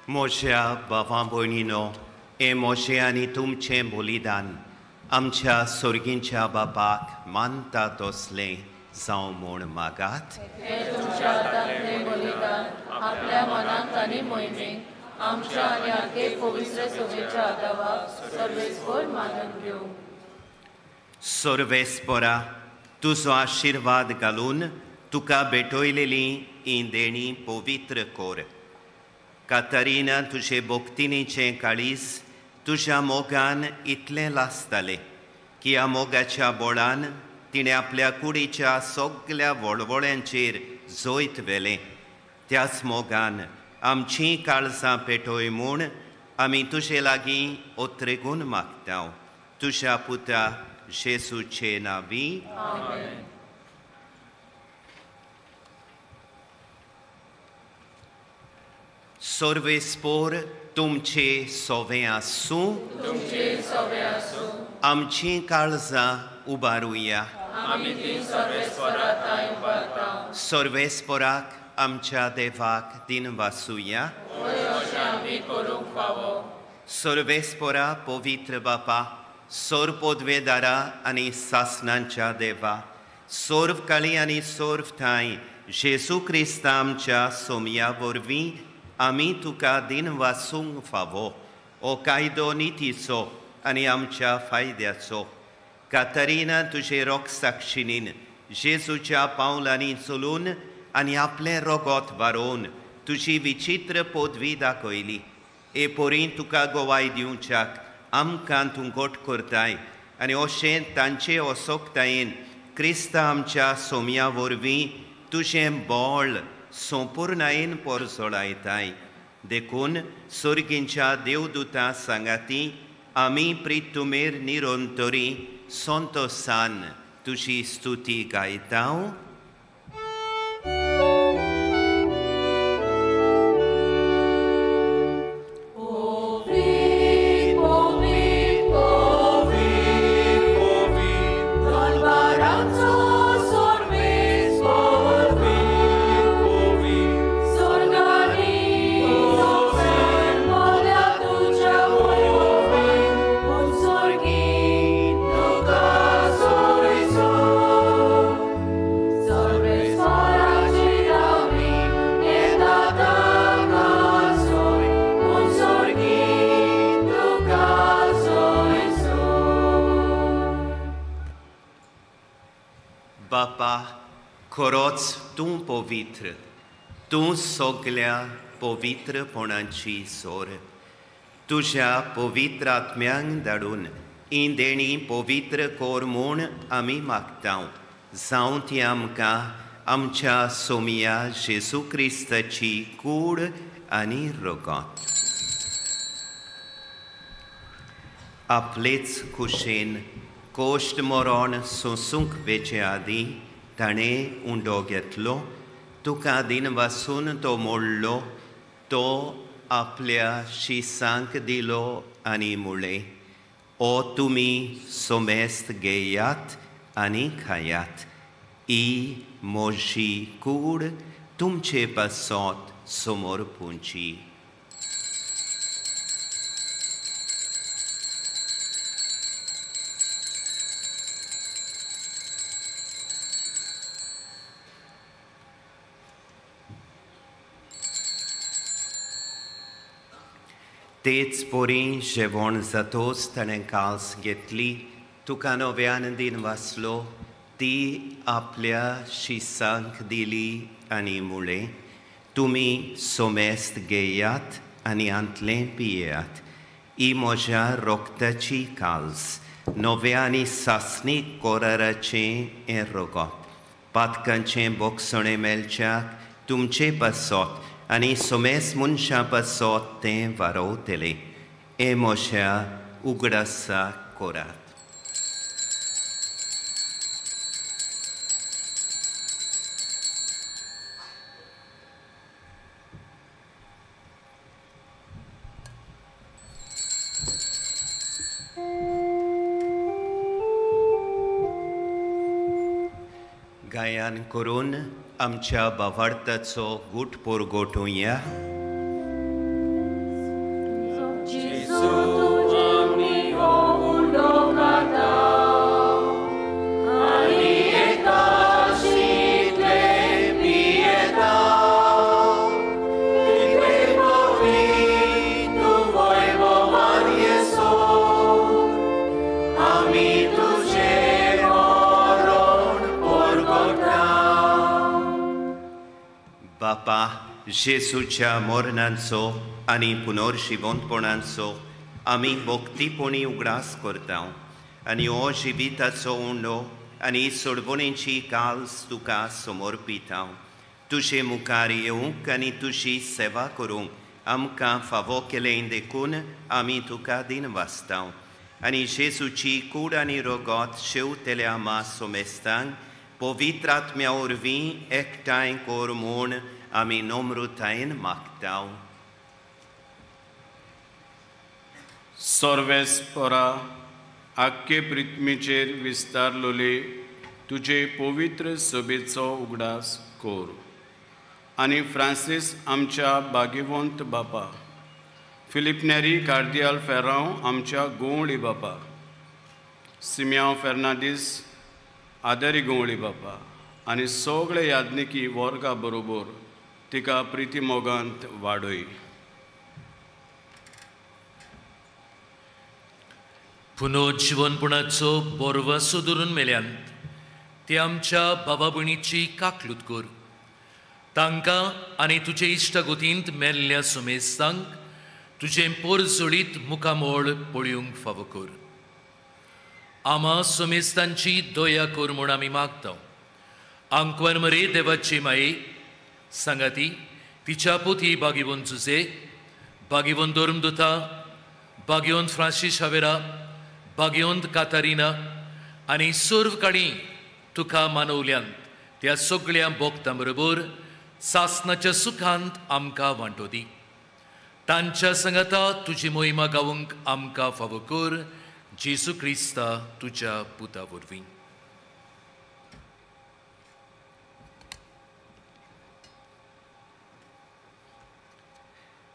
म्हज्या भावा भयणीनो, हें म्हजें आनी तुमचें बलिदान आमच्या सोर्गींच्या बापाक मानता तसलें जावं म्हूण मागात. तुमच्या हातांतलें बलिदान आपल्या मनाक आनी मोहिमेक आमच्या आनी आखे पवित्र सभेच्या आदावाक सर्वेस्पर मानून घेवं. सर्वेस्परा, तुजो आशिर्वाद घालून तुका भेटयलेली ही देणी पवित्र कर. कातरिना तुजे भक्तिनीचें काळीज तुज्या मोगान इतलें लासतालें की ह्या मोगाच्या बोळान तिणें आपल्या कुडीच्या सगल्या वळवळ्यांचेर जैत व्हेलें. त्याच मोगान आमचीं काळजां पेटय म्हूण आमी तुजे लागीं ओत्रेगून मागता, तुज्या पुता जेसूचे नांवी. सर्वेस्पोर तुमचे सोवे आसूं. आमचीं काळजां उबारुया. सर्वेस्पोराक आमच्या देवाक दिन वासुया. सर्वेस्पोरा पवित्र बापा, सर्व पदवेदारा आनी सासनांच्या देवा, सर्व काळी आनी सर्व ठांय जेजू क्रिस्ता आमच्या सोमया वरवीं आमी तुका दिन वासूंक फावो. हो कायदो नितीचो आनी आमच्या फायद्याचो. कातरिना तुजे रोगसाक्षिणीन जेजूच्या पावलांनी चलून आनी आपलें रोगोत बारोवन तुजी विचित्र पदवी दाखयली. हे परी तुका गोवाय दिवच्याक आमकां तूं गोट करताय आनी अशें तांचे असोकतायेन क्रिस्ता आमच्या सोमया वरवीं तुजें बळ संपुर्णायेन परजळायताय. देखून सोर्गींच्या देवदूता सांगाती आमी प्रितुमेर निरंतरी संतोसान तुजी स्तुती गायता. बापा, खरोच तूं पवित्र, तूं सगल्या पवित्रपणाची सोर. तुज्या पवित्र आत्म्यांक धाडून ही देणी पवित्र कर म्हूण आमी मागता. जावं ती आमकां आमच्या सोमया जेजू क्रिस्ताची कूड आनी रगत. आपलेच खुशेन कोश्ट मरण सोंसूंक वेचे आदीं ताणें उंडो घेतलो, तुका दिन वासून तो मोडलो, तो आपल्या शिसांक दिलो आनी मुळें, ओ तुमी सोमेस्त घेयात आनी खायात, ही म्हजी कूड तुमचे पासत समर्पूंची. तेच परी जेवण जातोच ताणें काल्स घेतली, तुका नव्यान दिन वाचलो, ती आपल्या शिसांक दिली आनी मुळें, तुमी सोमेस्त घेयात आनी आंतलें पियेयात, ही म्हज्या रोगताची काल्स, नव्या आनी सासणीक कोराराचें हें रोगत, पातकांचें बोगसणें मेळच्याक तुमचे पासत आनी सोमेस मनशां पासत तें वारोवतलें. हें म्हज्या उगडासाक करात. गायन करून आमच्या भावार्थाचो गूट परगटुया. बापा, जेजूच्या मरणांचो आनी पुनर्जिवंतपणाचो आमी भक्तीपणी उगडास करता आनी हो जिविताचो उंडो आनी सोडवणेची काल्स तुका समर्पिता. तुजे मुखार येवंक आनी तुजी सेवा करूंक आमकां फावो केलें देखून आमी तुका दिनवासता. आनी जेजूची कूड आनी रगत शेवतेल्या मा सोमेस्तांक पवित्र आत्म्या वरवीं एकठांय कर म्हूण आमी नम्रतायेन मागता. सर्वेस्परा आख्खे पृथ्वीचेर विस्तारलोले तुजे पवित्र सभेचो उगडास कर आनी फ्रांसीस आमच्या भाग्यवंत बापा, फिलीप नेरी कार्दियाल फेरांव आमच्या गोवळी बापा, सिमियांव फेर्नांडीस आदरी गोवळी बापा आनी सगळे याज्ञिकी वर्गा बरोबर तिका प्रिती मोगांत वाडय. पुनर्जिवनपणाचो बोरवासो धरून मेल्यांत ते आमच्या बाबा भयणीची काकलूत कर. तांकां आनी तुजे इश्टागतींत मेल्ल्या सुमेस्तांक तुजें पोरजोळीत मुखामोळ पळोवंक फावो कर. आमा सुमेस्तांची दया कर म्हूण आमी मागता. आंकवार मरे देवाची माये सांगाती तिच्या पोती बागिवन जुजे, बागिवन धर्मदुता, बागिवन फ्रांसीस हावेरा, बागिवंत कातारिना आनी सर्व काणी तुका मानवल्यांत त्या सगळ्या भोक्तां बरोबर सासनाच्या सुखांत आमकां वांटो दी. तांच्या सांगाता तुजी मोहिमा गावंक आमकां फावो कर, जेजू क्रिस्ता तुज्या पुता वरवीं.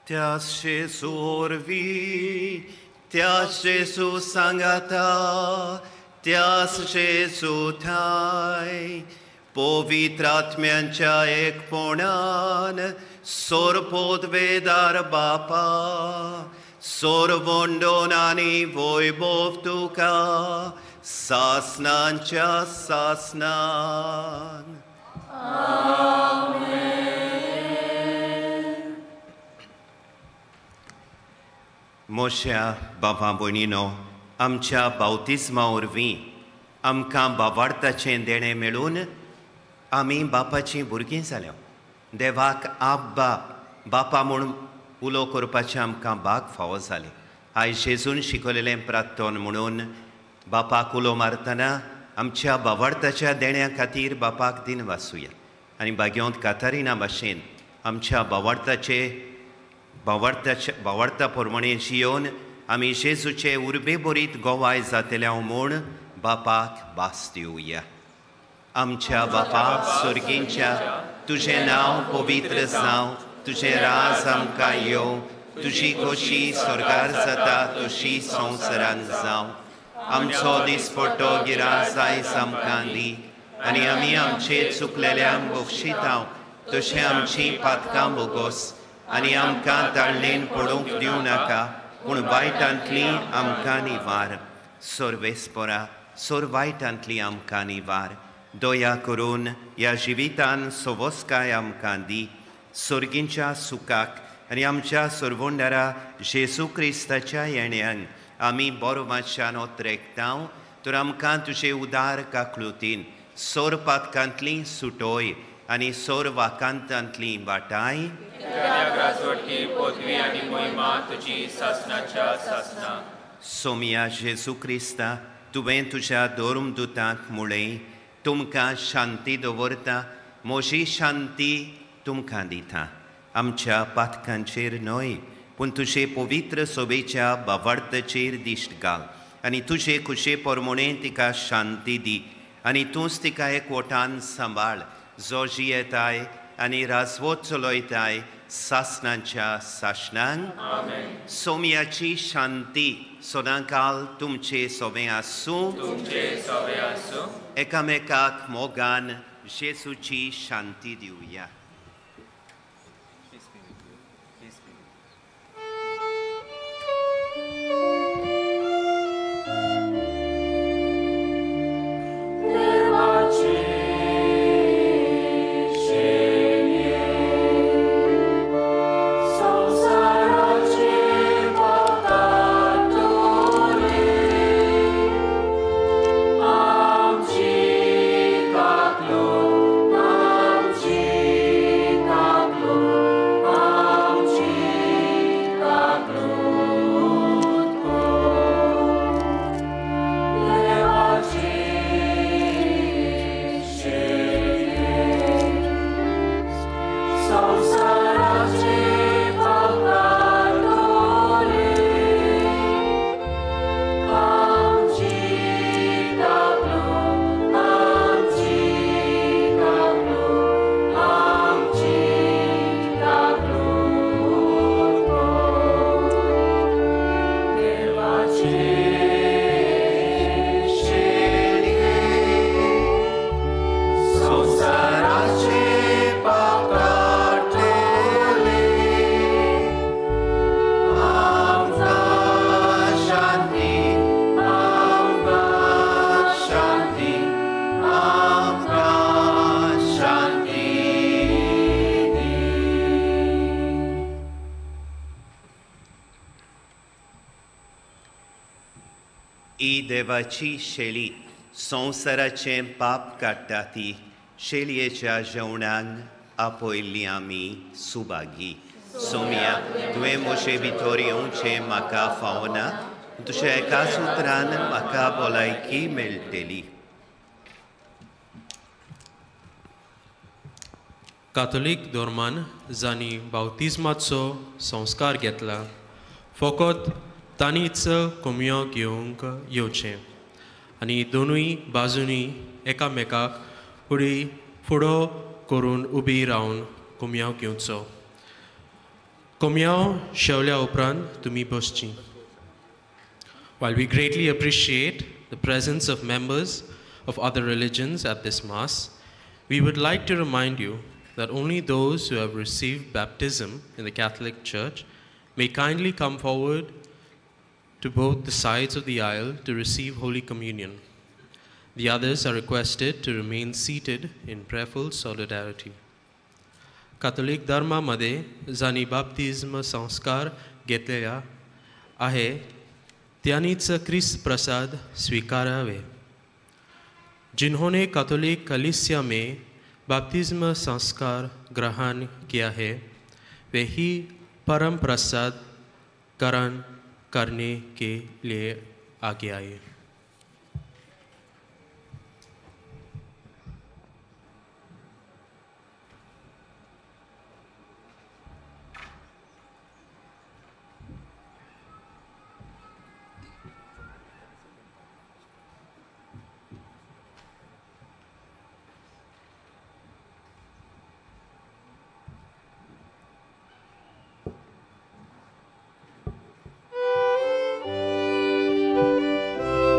त्या जेजू वरवीं, त्या जेजू सांगाता, त्यास जेजू ठाय पवित्र आत्म्यांच्या एकपणान सोरपोदवेदार बापा, सोरवंडोन आनी वैभव तुका सासनांच्या सासनान. मोश्या बाबा भयणीनो, आमच्या बावतिज्मा वरवीं आमकां बाबार्थाचें देणें मेळून आमी बापाचीं भुरगीं जाल्या. देवाक आब्बा बापा म्हूण उलो करपाचें आमकां भाग फावो जालें. आयज जेजून शिकयलेलें प्रार्थन म्हणून बापाक उलो मारतना आमच्या बाबार्थाच्या देण्या खातीर बापाक दिनवासुया आनी भाग्यवंत कातारिना भाशेन आमच्या बाबार्थाचे बावार्ता प्रमाणे जियोवन आमी जेजूचे उर्बे बरीत गोवाय जातल्या म्हूण बापाक भास दिवया. आमच्या बापा स्वर्गींच्या, तुजें नांव पवित्र जावं, तुजें राज आमकां येवं, तुजी खोशी स्वर्गार जाता तशी संवसारान जावं. आमचो दिसपट्टो गिरास आयज आमकां दी आनी आमी आमचे चुकलेल्यांक बक्षितांव तशें आमचीं पातकां बोगोस आनी आमकां ताळणेन पडूंक दिवं नाका, पूण वायटांतली आमकां निवार. सर्वेस्परा सोर वायटांतली आमकां निवार. दया करून ह्या जिवितान सवस्काय आमकां दी. सर्गींच्या सुखाक आनी आमच्या सरवंडारा जेजू क्रिस्ताच्या येण्यान आमी बरो मातशान ओतरेकतांव, तर आमकां तुजे उदार काकळुतीन सोर पातकांतली सुटोय आनी सोर वाकांतांतली वाटाय. सोमिया जेजू क्रिस्ता, तुवें तुज्या धर्मदुतांक म्हळें, तुमकां शांती दवरता, म्हजी शांती तुमकां दिता. आमच्या पातकांचेर न्हय पूण तुजे पवित्र सोबेच्या बावार्थाचेर दिश्ट घाल आनी तुजे खुशे प्रमाणे तिका शांती दी आनी तूंच तिका एकवटान सांबाळ, जो जियेताय आनी राजवत चलयताय सासनाच्या सासनांक. सोम्याची शांती सदांकाल तुमचे सोबें आसूं. एकामेकाक मोगान जेजूची शांती दिवया. देवाची ही देवाची शेली संवसाराचें पाप काडटा ती शेलयेच्या जेवणाक आपयल्ली आमी सुभागी. सोम्या, तुवें म्हजे भितर येवचें म्हाका फावना, तुज्या एका सुत्रान म्हाका भलायकी मेळटली. कातोलीक धर्मान जांणी बावतिज्माचो संस्कार घेतला फकत तांणीच कोमयो घेवंक येवचें आनी दोनूय बाजूंनी एकामेकाक फुडो करून उबी रावन कोमयाव घेवचो. कोमयाव शेवल्या उपरांत तुमी बसची. While we greatly appreciate the presence of members of other religions at this Mass, we would like to remind you that only those who have received baptism in the Catholic Church may kindly come forward to both the sides of the aisle to receive Holy Communion. The others are requested to remain seated in prayerful solidarity. Catholic धर्मामध्ये जांणी बाप्तिज्म संस्कार घेतलेला आहे त्यांनीच क्रिस्त प्रसाद स्वीकारावे. जिन्होंने Catholic कलीसिया में बाप्तिज्म संस्कार ग्रहण किया है वे ही परम प्रसाद ग्रहण करने के लिए आगे आए. Thank you.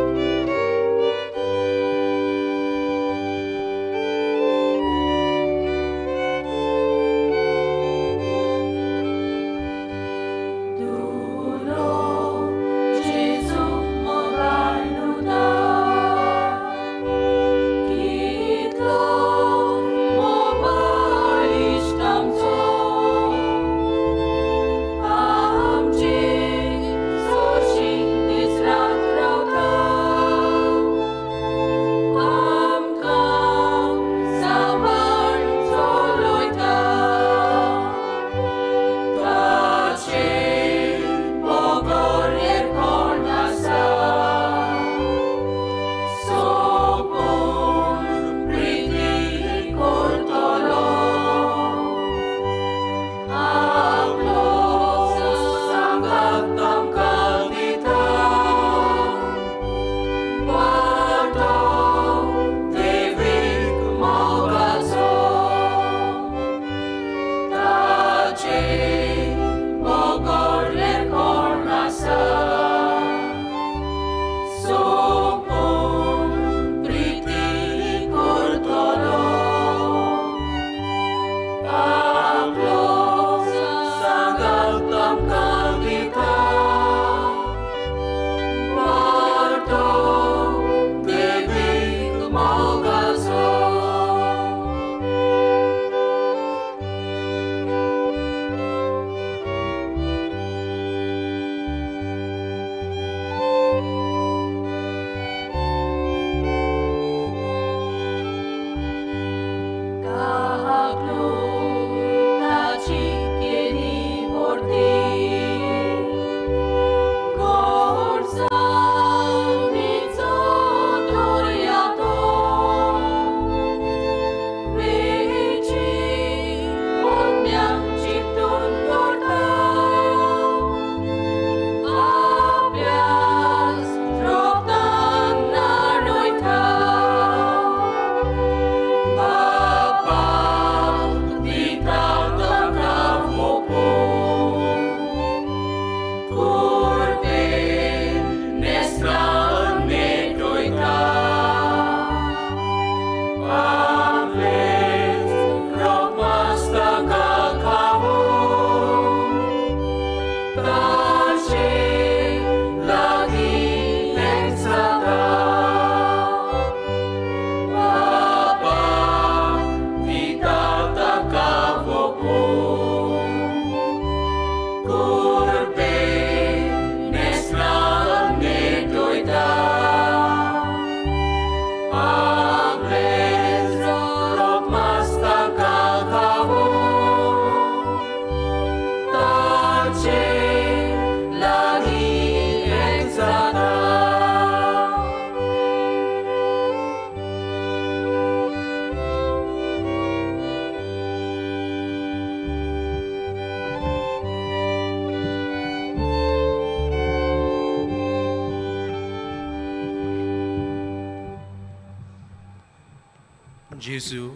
जेजू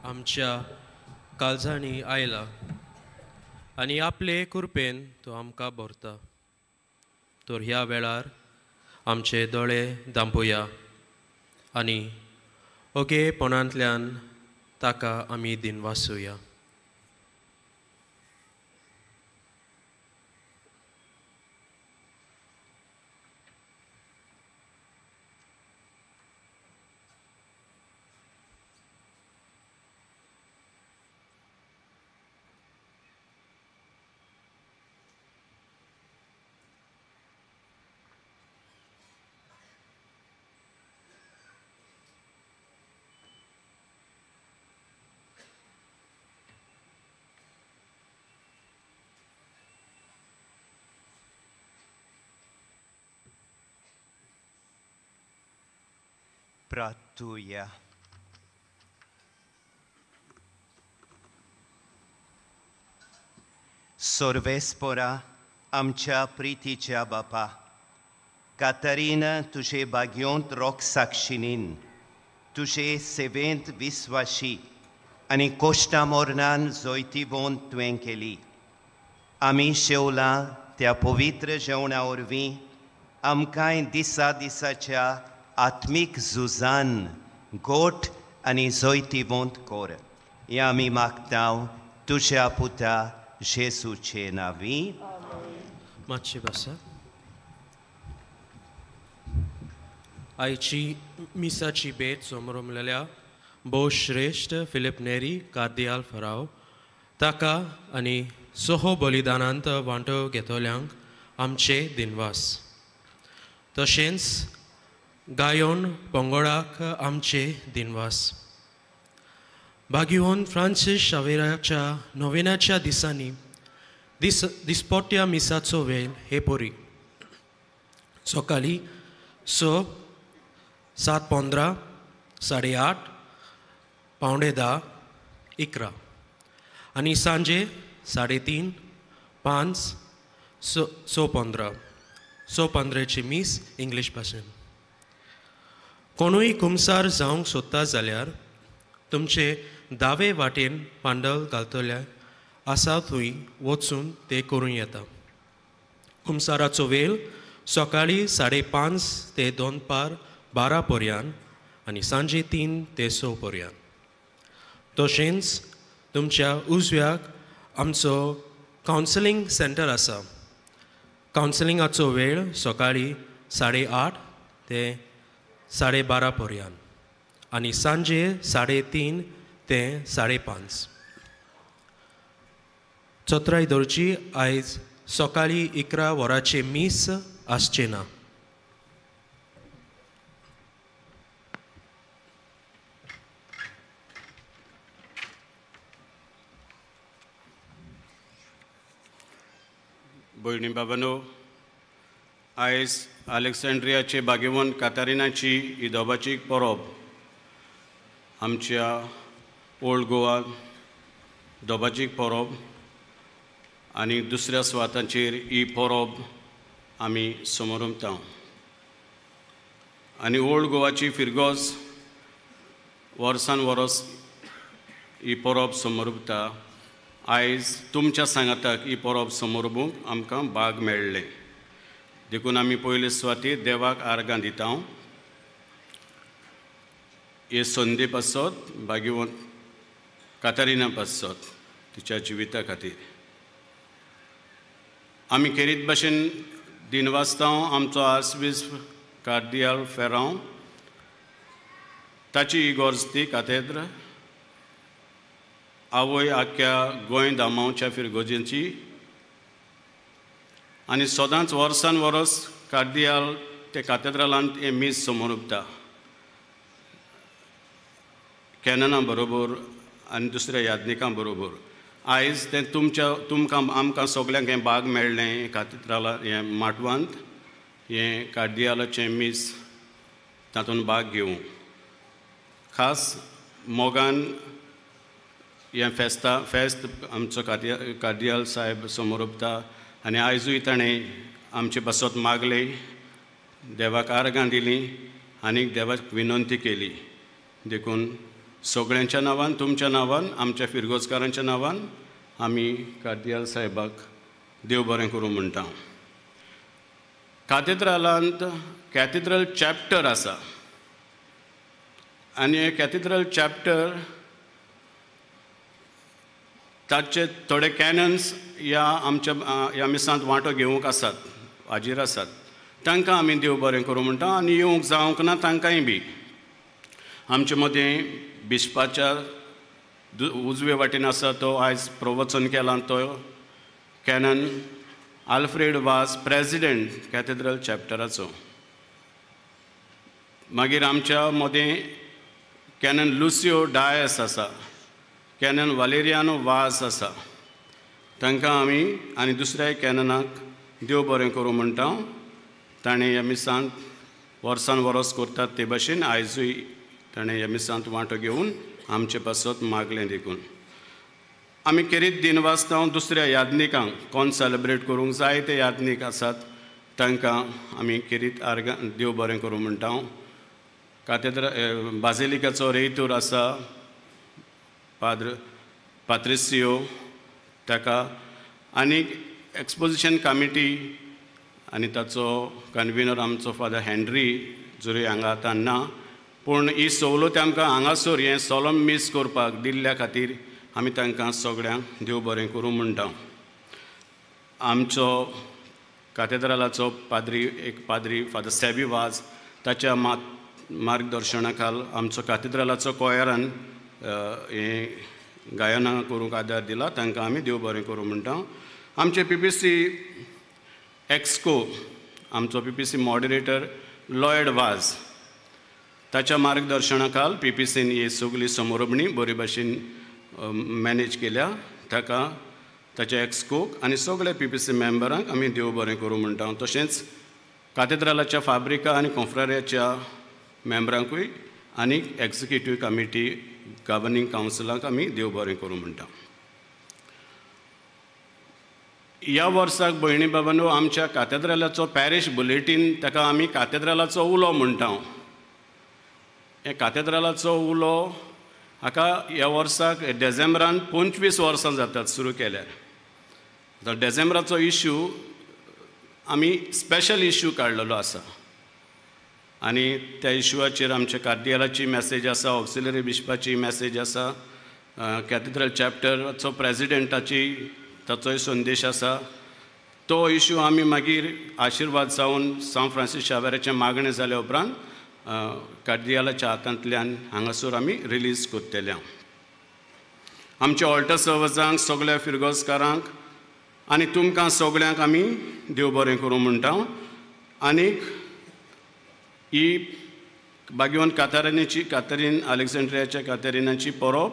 आमच्या काळजांनी आयला आनी आपले कृपेन तो आमकां भरता. तर ह्या वेळार आमचे दोळे दांपोया आनी ओगेपणांतल्यान ताका आमी दिनवासुया. Pratuia. Sorvespora आमच्या प्रितीच्या बापा, कातरीना तुजे बाग्योंत रोख साक्षिणीन तुजे सेवेंत विस्वाशी आनी कोश्टा मोरणान जैतिवंत तुवें केली. आमी शेवलां त्या पवित्र जेवणा वरवीं आमकांय दिसा दिसाच्या आत्मीक झुजान गोठ आनी जैतिवंत कर. हें आमी मागता तुज्या पुता जेजूचे नांवी. मातशें बसा. आयची मिसाची भेट समरमलेल्या भोव श्रेश्ठ फिलीप नेरी कार्दियाल फराव ताका आनी सोहो बलिदानांत वांटो घेतल्यांक आमचे दिनवास. तशेंच गायोन पंगोडाक आमचे दिनवास. बागिवन फ्रांसीस शावेराच्या नोवेनाच्या दिसांनी दिसपोट्या मिसाचो वेळ हे परी सकाळीं 6, 7:15, 8:30, 9:45, 11 आनी सांजे 3:30, 5, 6:15. 6:15 मीस इंग्लीश भाशेन. कोणूय कुमसार जावंक सोदता जाल्यार तुमचे दावे वाटेन पांडल घालतले आसा थंय वचून ते करूं येता. कुमसाराचो वेळ सकाळीं 5:30 ते दनपार 12 पर्यंत आनी सांजे 3 ते 6 पर्यंत. तशेंच तुमच्या उजव्याक आमचो कावन्सिलींग सेंटर आसा. कावन्सिलिंगाचो वेळ सकाळीं 8:30 ते 12:30 पर्यंत आनी सांजे 3:30 ते 5:30. चत्राय दवरची आयज सकाळीं 11 वरांचें मीस आसचें ना. भयणी बाबांनो, आयज अलेक्सांड्रियाचे बागेवन कातारिनाची इदोबाची परब आमच्या ओल्ड गोवा दोबाची परब आनी दुसऱ्या सुवातांचेर ही परब आमी समोरमता. आनी ओल्ड गोवाची फिरगोज वर्सान वर्स ही परब समोरता. आयज तुमच्या सांगाताक ही परब समोरबूंक आमकां भाग मेळ्ळें देखून आमी पयले सुवातेर देवाक आर्गां दिता. हे संदी पासत भाग्यवंत कातारिना पासत तिच्या जिविता खातीर आमी खेरीत भाशेन दिनवासता. आमचो आर्सबिस्प कार्दियाल फेरांव ताची इगोर्ज ती कातेद्र आवय आख्या गोंय दामांवच्या फिरगोजेंची आनी सदांच वर्सान वर्स कार्दियाल ते कातेद्रालांत हें मीस समोर उरता कॅनना बरोबर आनी दुसऱ्या याज्ञिकां बरोबर. आयज तें तुमच्या तुमकां आमकां सगल्यांक हें भाग मेळ्ळें कातेद्राला हें माटवांत हें कार्दियालाचें मीस तातूंत भाग घेवंक. खास मोगान हें फेस्ता फेस्त आमचो कार्दियाल साहेब समोर उरता आनी आयजूय ताणें आमचे पासत मागलें, देवाक आर्गां दिलीं आनी देवाक विनंती केली. देखून सगळ्यांच्या नांवान, तुमच्या नांवान, आमच्या फिरगोजकारांच्या नांवान आमी कार्दियाल साहेबाक देव बरें करूं म्हणटा. कातेद्रालांत कॅथेड्रल चॅप्टर आसा आनी हे कॅथेड्रल चॅप्टर ताचे थोडे कॅनन्स ह्या आमच्या ह्या मिसांत वांटो घेवंक आसात, हाजीर आसात. तांकां आमी देव बरें करूं म्हणटा आनी येवंक जावंक ना तांकांय बी. आमचे मदें बिस्पाच्या उजवे वाटेन आसा तो आयज प्रवचन केलां तो canon Alfred Vaz, president cathedral चॅप्टराचो. मागीर आमच्या मदें कॅनन लुसियो डायस आसा, कॅनन वालेरियानो वाज आसा. तांकां आमी आनी दुसऱ्या कॅननाक देव बरें करूं म्हणटा. ताणें ह्या मिसांत वर्सान वर्स करतात ते भाशेन आयजूय ताणें ह्या मिसांत वांटो घेवन आमचे पासत मागलें. देखून आमी केरीत दिन वाचता दुसऱ्या याज्ञिकांक कोण सेलेब्रेट करूंक जाय ते याज्ञीक आसात तांकां आमी केरीत आर्गां देव बरें करूं म्हणटा. कातेद्रा बाजिलिकाचो रेयतूर आसा पाद्र पात्रिसियो ताका आनी एक्सपोजिशन कमिटी आनी ताचो कन्विनर आमचो फादर हेनरी जरी हांगा आतां ना, पूण ही सवलत आमकां हांगासर हें सोलम मीस करपाक दिल्ल्या खातीर आमी तांकां सगळ्यांक देव बरें करूं म्हणटा. आमचो कातेद्रालाचो पाद्री एक पाद्री फादर सॅबी वाज ताच्या मार्गदर्शना खाल आमचो कातेद्रालाचो कोयरान हें गायनां करूंक आदार दिला, तांकां आमी देव बरें करूं म्हणटा. आमचे पीपीसी एक्सको आमचो पीपीसी मॉडरेटर लॉयड वाज ताच्या मार्गदर्शना खाल पीपीसीन ही सगळी समोरबणी बरे भाशेन मॅनेज केल्या. ताका ताच्या एक्सकोक आनी सगळ्या पीपीसी मेंबरांक आमी देव बरें करूं म्हणटा. तशेंच कातेद्रालाच्या फाब्रिका आनी कोंफ्रारियाच्या मेंबरांकूय आनी एक्जिक्युटीव कमिटी गवर्निंग कावन्सिलाक आमी देव बरें करूं म्हणटा. ह्या वर्साक भयणी बाबांनो आमच्या कातेद्रालाचो पॅरिश बुलेटीन ताका आमी कातेद्रालाचो उलो म्हणटा. हे कातेद्रालाचो उलो हाका ह्या वर्साक डिसेंबरान 25 वर्सां जातात सुरू केल्यार. आतां डिसेंबराचो इश्यू आमी स्पेशल इश्यू काडलेलो आसा आनी त्या इश्यूचेर आमच्या कार्दियालाची मॅसेज आसा, ऑक्सिलरी बिशपाची मॅसेज आसा, कॅथेड्रल चॅप्टराचो प्रेजिडेंटाची ताचोय संदेश आसा. तो इश्यू आमी मागीर आशिर्वाद जावन सांत फ्रांसीस शावेराचें मागणें जाल्या उपरांत कार्दियालाच्या हातांतल्यान हांगासर आमी रिलीज करतले. आमच्या ऑल्टर सर्वजांक सगळ्या फिरगोजकारांक आनी तुमकां सगळ्यांक आमी देव बरें करूं म्हणटा. आनीक ही बागेवन कातारिनीची कातरीन अलेक्झांड्रियाच्या कातरिनाची परब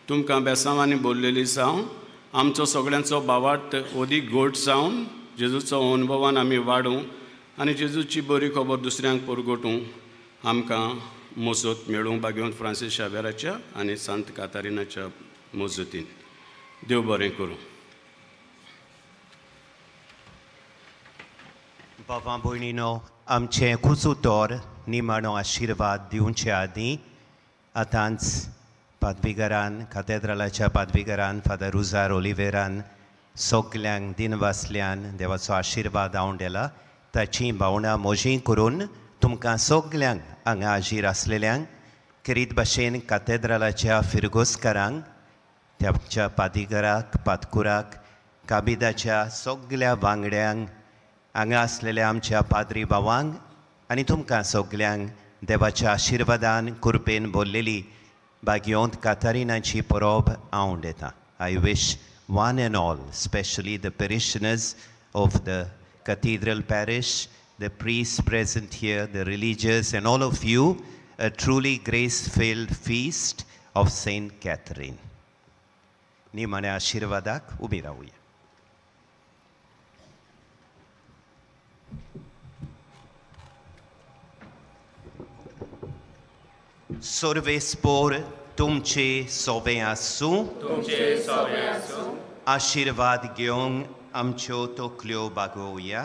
तुमकां बेसांवांनी बोल्लेली जावं. आमचो सगळ्यांचो भावार्थ अदीक घोट जावन जेजूचो अनुभवान आमी वाडूं आनी जेजूची बरी खबर दुसऱ्यांक परगटूं आमकां मजत मेळूं बागेवन फ्रांसीस शावेराच्या आनी सांत कातारिनाच्या मजतीन. देव बरें करूं. बाबा भयणीनो, आमचें कुजूतोर निमाणो आशिर्वाद दिवचे आदीं आतांच पादविगारान कातेद्रालाच्या पादविगारान फादर रुजार ओलिवेरान सगल्यांक दिनवासल्यान देवाचो आशिर्वाद आवंडेला. ताची भावनां मोजी करून तुमकां सगल्यांक हांगा हाजीर आसलेल्यांक खेरीत भाशेन कातेद्रालाच्या फिरगोजकारांक, ताच्या पादिगराक, पादकुराक, काबिदाच्या सगल्या वांगड्यांक, हांगा आसलेल्या आमच्या पाद्री भावांक आनी तुमकां सगल्यांक देवाच्या आशिर्वादान कृपेन भरलेली बागयोंत कातारिनाची परब आवंडेता. I wish one and all, specially the parishioners of the cathedral parish, the priests present here, the religious, and all of you, a truly grace-filled feast of Saint Catherine. निमाण्या आशिर्वादाक उबी रावया. सर्वेस्पोर तुमचे सोबे आसूं, तुमचे सोबे आसूं. आशिर्वाद घेवंक आमच्यो तकल्यो बागोवया.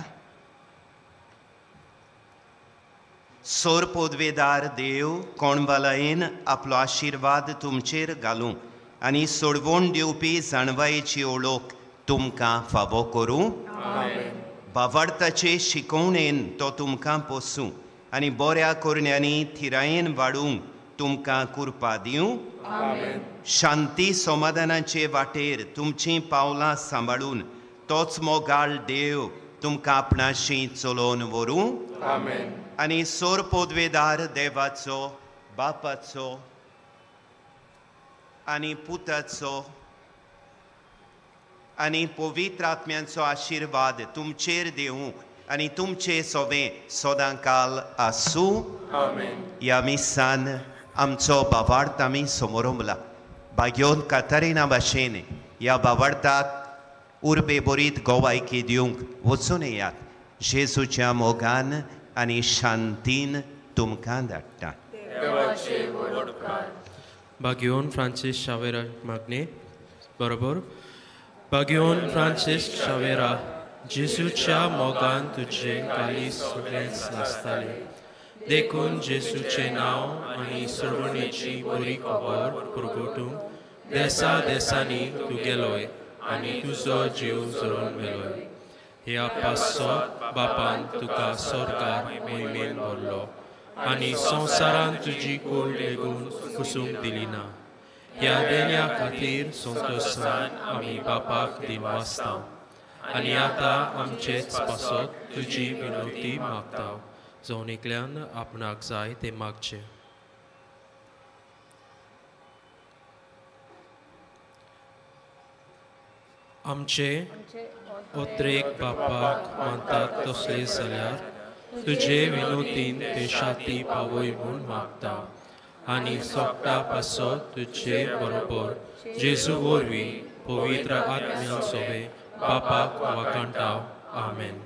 सोर पोदवेदार देव कोणबालायेन आपलो आशिर्वाद तुमचेर घालूं आनी सोडवण दिवपी जाणवायेची ओळख तुमकां फावो करूं. बावार्थाचे शिकवणेन तो तुमकां पोसूं आनी बऱ्या करण्यांनी थिरायेन वाडूंक तुमकां कृपा दिवं. शांती समाधानाचे वाटेर तुमचीं पावलां सांबाळून तोच मोगाळ देव तुमकां आपणाशी चलोवन व्हरूं. आनी सोर पोदवेदार देवाचो, बापाचो आनी पुताचो आनी पवित्र आत्म्यांचो आशिर्वाद तुमचेर देवूं आनी तुमचे सोवे सदांकाल आसूं. ह्या मिसान आमचो बावार्थ आमी समोरमला. भाग्योन कातारिना भाशेन ह्या बावार्थाक उर्बे बरीत गोवायकी दिवंक वचून येयात. जेजूच्या मोगान आनी शांतीन तुमकां धाडटा. बाग्योन फ्रांसीस शावेरा मागणे बरोबर. बाग्योन फ्रांसीस शावेरा, जेजूच्या मोगान तुजे कालीस सगळेंच नासतालें, देखून जेजूचें नांव आनी सोडवणेची बरी खबर पुरगोटूंक देसा देसांनी तूं गेलोय आनी तुजो जीव जरोवन मेलोय. ह्या पासत बापान तुका सरकार मोहिमेन भरलो आनी संवसारान तुजी कूड लेगून कुसूंक दिली ना. ह्या देण्या खातीर संतोशान आमी बापाक दिनवासता आनी आतां आमचेच पासत तुजी विनवती मागता. जावन एकल्यान आपणाक जाय तें मागचें. आमचे ओत्रेक बापाक मानतात तसले जाल्यार तुजे विनोदीन ते शाती पावय म्हूण मागता आनी सोगटा पासत तुजे बरोबर जेजू वरवीं पवित्र आत्म्यान सोवे बापाक वाखाणटा. आमेन.